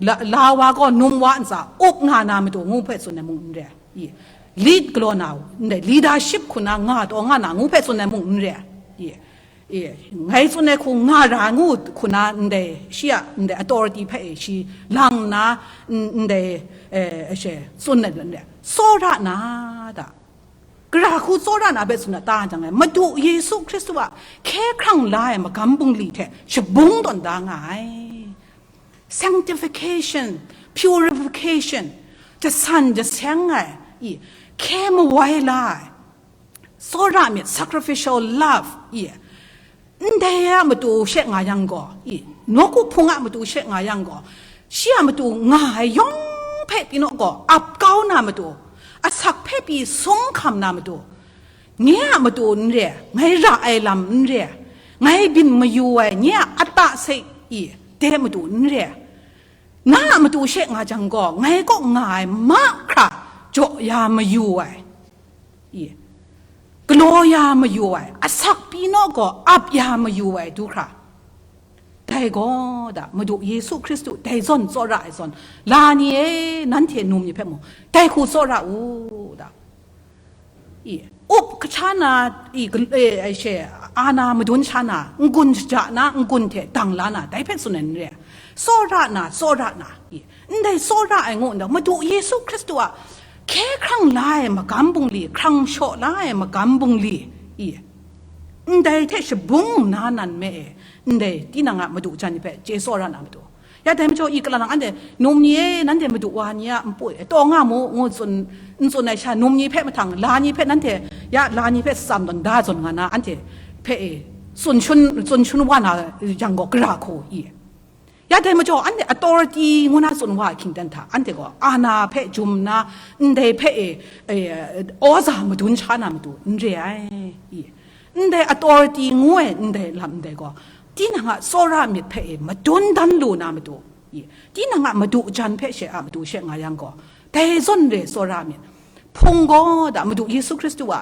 la, la wa gaw num wa ntsa up nga na matu ngu hpe tsun ai mung n re ai. I, lit galaw na, ndai leadership hku na nga taw nga na ngu hpe tsun ai mung n re ai. I, e, ngai tsun ai hku nga ra ngu hku na ndai shi a ndai authority hpe e shi lang nna, n-, ndai, e, she tsun ai n re ai. Tsawra na da. Gara hku tsawra na hpe tsun na ta jang e, Madu Yesu Hkristu a hkye hkrang la ai magam bungli hte shabung tawn da nga ai. Sanctification, purification, jasan jaseng ai, i, hkye mawai la ai, tsawra myit, sacrificial love, i, ndai a matu she nga yang gaw, i, nawku hpung a matu she nga yang gaw, shi a matu nga ai yawng hpe pyi naw gaw, ap kau na matu, asak hpe pyi sum hkam na matu, nye a matu n re, ngai ra ai lam n re, ngai byin mayu ai nye a ata se i, de matu n re, na a matu she nga jang gaw, ngai kaw nga ai mahkra jaw ya mayu ai, i, galaw ya mayu ai, asak pyi naw gaw ap ya mayu ai du hkra. Dai gaw da, Madu Yesu Hkristu dai zawn tsawra ai zawn, la ni e, nanhte num ni hpe mung, dai hku tsawra u da. I, up kasha na, i, gal-, e, ai she, ana madun sha na, n-gun shaja na, n-gun hte dang la na, dai hpe tsun ai n re ai. Tsawra na, tsawra na, i, ndai tsawra ai ngu nna, Madu Yesu Hkristu a hkye hkrang la ai magam bungli, hkrang shaw la ai magam bungli, i, ndai hte shabung nna nan me e, ndai tinang a madu jan ni hpe chye tsawra na matu. Ya dai majaw, i, kalang nang anhte, num ni e, nanhte madu wa ni a npu e, taw nga mu, ngu tsun, n tsun ai sha, num ni hpe mahtang, la ni hpe nanhte, ya la ni hpe tsam tawn da zawn nga na, anhte hpe e, tsun shun, tsun shun wa na yang gaw, gara hku i. Ya dai majaw, anhte authority ngu na tsun wa ai hkying dan hta, anhte gaw ana hpe jum nna, ndai hpe e, e, awza madun sha na matu n re ai, i. Ndai authority ngu ai ndai lam ndai gaw, tinang a tsawra myit hpe e madun dan lu na matu, i, tinang a madu jan hpe she a matu she nga yang gaw, dai zawn re tsawra myit. Hpung gaw da Madu Yesu Hkristu a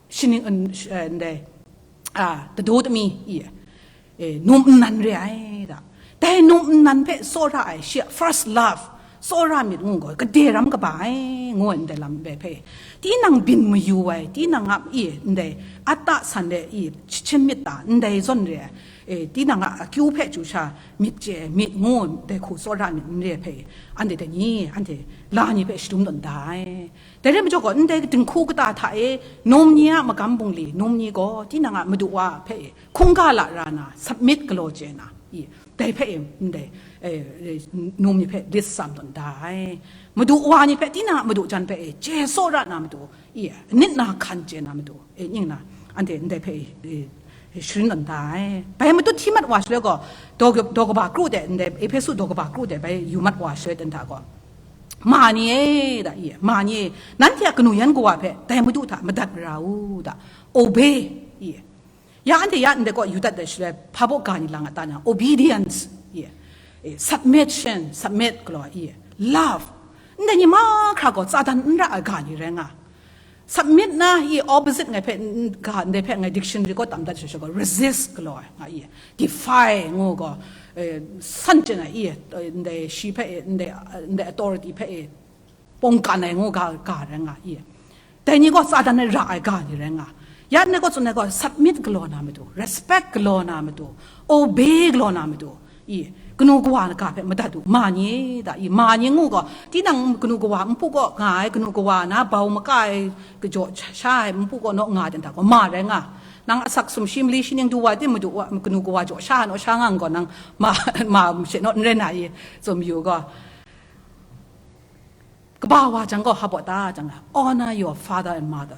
shaning, eh, ndai, a, tadu tami, i, e, num nnan re ai da. Dai num nnan hpe tsawra ai, shi a first love, tsawra myit ngu gaw, gade ram kaba ai, ngu ai ndai lam hpe, tinang byin mayu ai, tinang a, i, ndai, ata san de, i, chyahkyin myit ta, ndai zawn re ai, e, tinang a akyu hpe chyu sha myit chye ai myit ngu ai ndai hku tsawra myit n re ai hpe, anhte dai ni, anhte la ni hpe shadum tawn da ai. Dai rai majaw gaw, ndai dinghku kata hta e, num ni a magam bungli, num ni gaw, tinang a madu wa hpe e, hkungga la ra na, submit galaw chye na, i, dai hpe e, ndai, e, e, num ni hpe lit tsam tawn da ai. Madu wa ni hpe, tinang a madu jan hpe e, chye tsawra na matu, i, nit na hkan chye na matu, e, ning na, anhte ndai hpe e, e, sharin tawn da ai. Bai matut hti mat wa shaloi gaw, daw, daw kaba kru de, ndai Ehpesu daw kaba kru de, bai yu mat wa shaloi ten hta gaw, ma ni e, da, i, ma ni e, nanhte a kanu yan kawa hpe dai madu hta madat mara u, da, obey, i. Ya anhte ya ndai kaw yu dat ai shaloi, hpa baw ga ni lang a ta na, obedience, i, i, submission, submit galaw, i, love. Ndai ni mahkra gaw Satan n ra ai ga ni rai nga. Submit na i opposite ngai hpe, n-, n-, ga ndai hpe ngai dictionary kaw tam dat sha sha gaw, resist galaw ai nga i, defy ngu gaw, eh, san chyen ai i, eh, ndai shi hpe, eh, ndai, ndai authority hpe, eh, pawngkan ai ngu ga, ga rai nga i. Dai ni gaw Satan e ra ai ga ni rai nga. Ya ndai gaw tsun ai gaw, submit galaw na matu, respect galaw na matu, obey galaw na matu, i, kanu kawa ga hpe madat u, ma ni da, i, ma ni ngu gaw, tinang kanu kawa npu kaw nga ai, kanu kawa na bau maka ai, kajaw sha ai npu kaw naw nga ten hta gaw, ma rai nga. Nang asak sumshi mali shi ning du wa, ti madu wa, kanu kawa jaw sha naw sha nga gaw, nang ma, ma she naw n rai na i, tsun yu gaw. Kaba wa jang gaw hpa baw ta jang, "Honor your father and mother."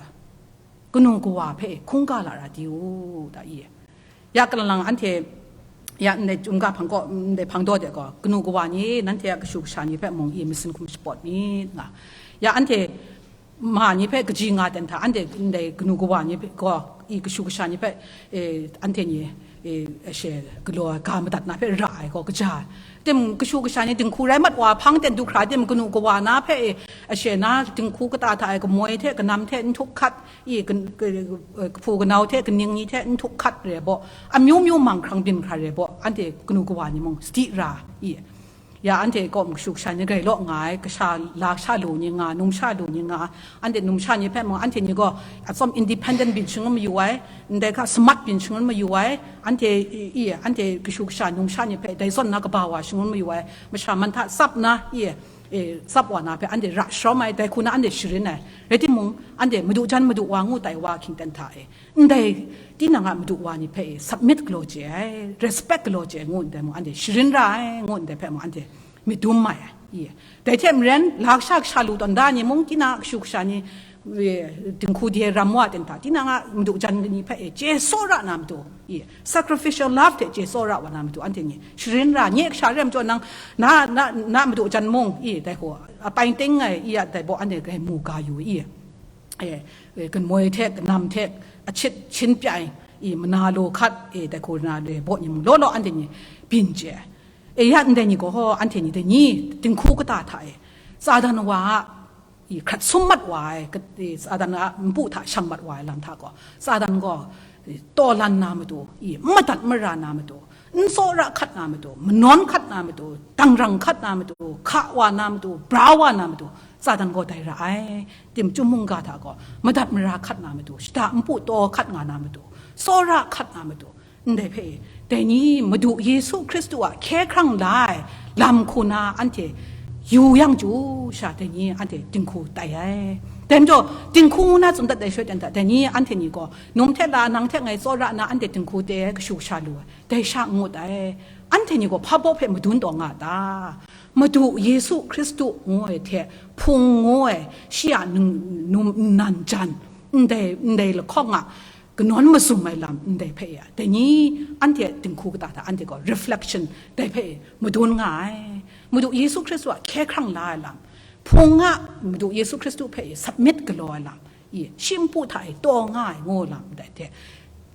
Kanu kawa hpe hkungga lara di u, da i. Ya kalang lang anhte, ya ndai chyum ga hpang gaw, ndai hpang daw de gaw, kanu kawa ni nanhte a kashu kasha ni hpe mung i masin hkum shapawt myit nga. Ya anhte ma ni hpe kaji nga ten hta, anhte ndai kanu kawa ni hpe gaw, i kashu kasha ni hpe, e, anhte ni, e, ashe galaw ai ga madat na hpe ra ai gaw kaja ai. Tim kashu kasha ni dinghku rai mat wa hpang ten du hkra tim kanu kawa na hpe, e, ashe na dinghku kata hta e kamoi hte kanam hte n htuk hkat, i, kan-, ka-, e, kahpu kanau hte kaning ni hte n htuk hkat re baw, amyu myu mang hkrang byin hkra re baw, anhte kanu kawa ni mung sadi ra, i. Ya anhte kaw kashu kasha ni grai law nga ai, kasha la sha lu ni nga, numsha lu ni nga, anhte numsha ni hpe mung, anhte ni gaw atsawm independent byin shangun mayu ai, ndai hka smart byin shangun mayu ai, anhte i, i, anhte kashu kasha numsha ni hpe dai zawn na kaba wa shangun mayu ai, masha man hta tsap na, i, e, tsap wa na hpe anhte ra sharawm ai, dai hku na anhte sharin ai. Rai timung, anhte madu jan madu wa ngu tai wa hkying ten hta e, ndai tinang a madu wa ni hpe e submit galaw chye ai, respect galaw chye ai ngu ndai mung, anhte sharin ra ai ngu ndai hpe mung, anhte myit dum mai ai. I, dai hte maren, la kasha kasha lu tawn da ni mung, tinang a kashu kasha ni, e, dinghku de ram wa ten hta, tinang a madu jan ni hpe e chye tsawra na matu, i, sacrificial love hte chye tsawra wa na matu, anhte ni sharin ra, nye kasha re ai majaw nang, na, na, na madu jan mung, i, dai hku, apai ting ai, i, a dai baw anhte grai mu ga yu, i, e, e, kanmoi hte, kanam hte, achit shin pyai, i, mana lu hkat, e, dai hku na le baw ni mung, law law anhte ni byin chye ai. E ya ndai ni gaw, anhte ni dai ni dinghku kata hta e, Satan wa a, i, hkrat sum mat wa ai, kat-, i, Satan a npu hta shang mat wa ai lam hta gaw, Satan gaw, i, tawlan na matu, i, madat mara na matu, n tsawra hkat na matu, manawn hkat na matu, dangrang hkat na matu, hka wa na matu, bra wa na matu, Satan gaw dai ra ai. Tim chyum mungga hta gaw, madat mara hkat na matu, shada npu taw hkat nga na matu, tsawra hkat na matu, ndai hpe, dai ni Madu Yesu Hkristu a hkye hkrang la ai lam hku na anhte yu yang chyu sha, dai ni anhte dinghku tai ai. Dai majaw, dinghku ngu na tsun dat ai shoi ten hta, dai ni anhte ni gaw, num hte la, nang hte ngai tsawra na anhte dinghku te ai kashu kasha lu ai, dai sha n ngut ai. Anhte ni gaw hpa baw hpe madun taw nga ta? Madu Yesu Hkristu ngu ai hte, Hpung ngu ai, shi a num, num nnan jan, ndai, ndai lahkawng a, kanawn mazum ai lam ndai hpe ya, dai ni anhte dinghku kata hta anhte gaw reflection dai hpe madun nga ai. Madu Yesu Hkristu a hkye hkrang la ai lam, Hpung a Madu Yesu Hkristu hpe submit galaw ai lam, i, shi npu hta e taw nga ai ngu lam ndai hte,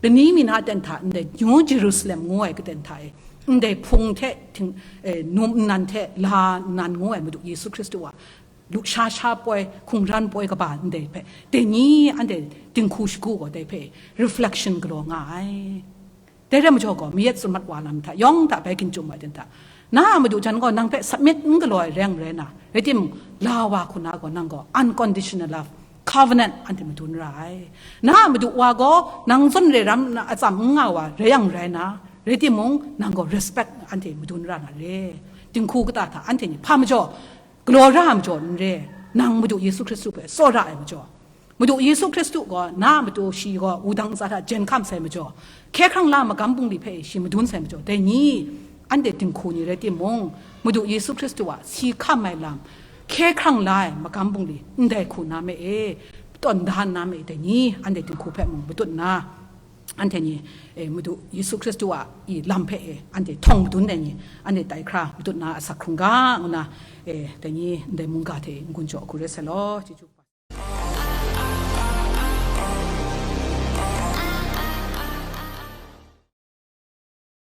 lani mi na ten hta ndai New Jerusalem ngu ai katen hta e, ndai Hpung hte hting, e, num nnan hte la nnan ngu ai Madu Yesu Hkristu a lusha sha poi, hkungran poi kaba ndai hpe, dai ni anhte dinghku shagu gaw dai hpe reflection galaw nga ai. Dai rai majaw gaw, mayat tsun mat wa lam hta yawng hta bai ginchum ai ten hta, na a madu jan gaw nang hpe submit n galaw ai rai n rai na, rai timung, la wa hku na gaw nang gaw unconditional love, covenant anhte madun ra ai. Na a madu wa gaw nang zawn re ram na atsam n nga wa rai yang rai na, rai timung, nang gaw respect anhte madun ra na re. Dinghku kata hta anhte ni hpa majaw, galaw ra ai majaw n re, nang Madu Yesu Hkristu hpe tsawra ai majaw, Madu Yesu Hkristu gaw na a matu shi gaw wudang ntsa hta jen hkam sai majaw, hkye hkrang la magam bungli hpe shi madun sai majaw, dai ni anhte dinghku ni rai timung, Madu Yesu Hkristu a si hkam ai lam, hkye hkrang la ai magam bungli ndai hku na me e, tawn da nna me e, dai ni anhte dinghku hpe mung matut nna, anhte ni, e, Madu Yesu Hkristu a i lam hpe e, anhte htawng madun ai ni, anhte tai hkra matut na asak hkrung ga, ngu na, e, dai ni ndai mungga hte n-gun jaw hku rai sai law. Chyeju.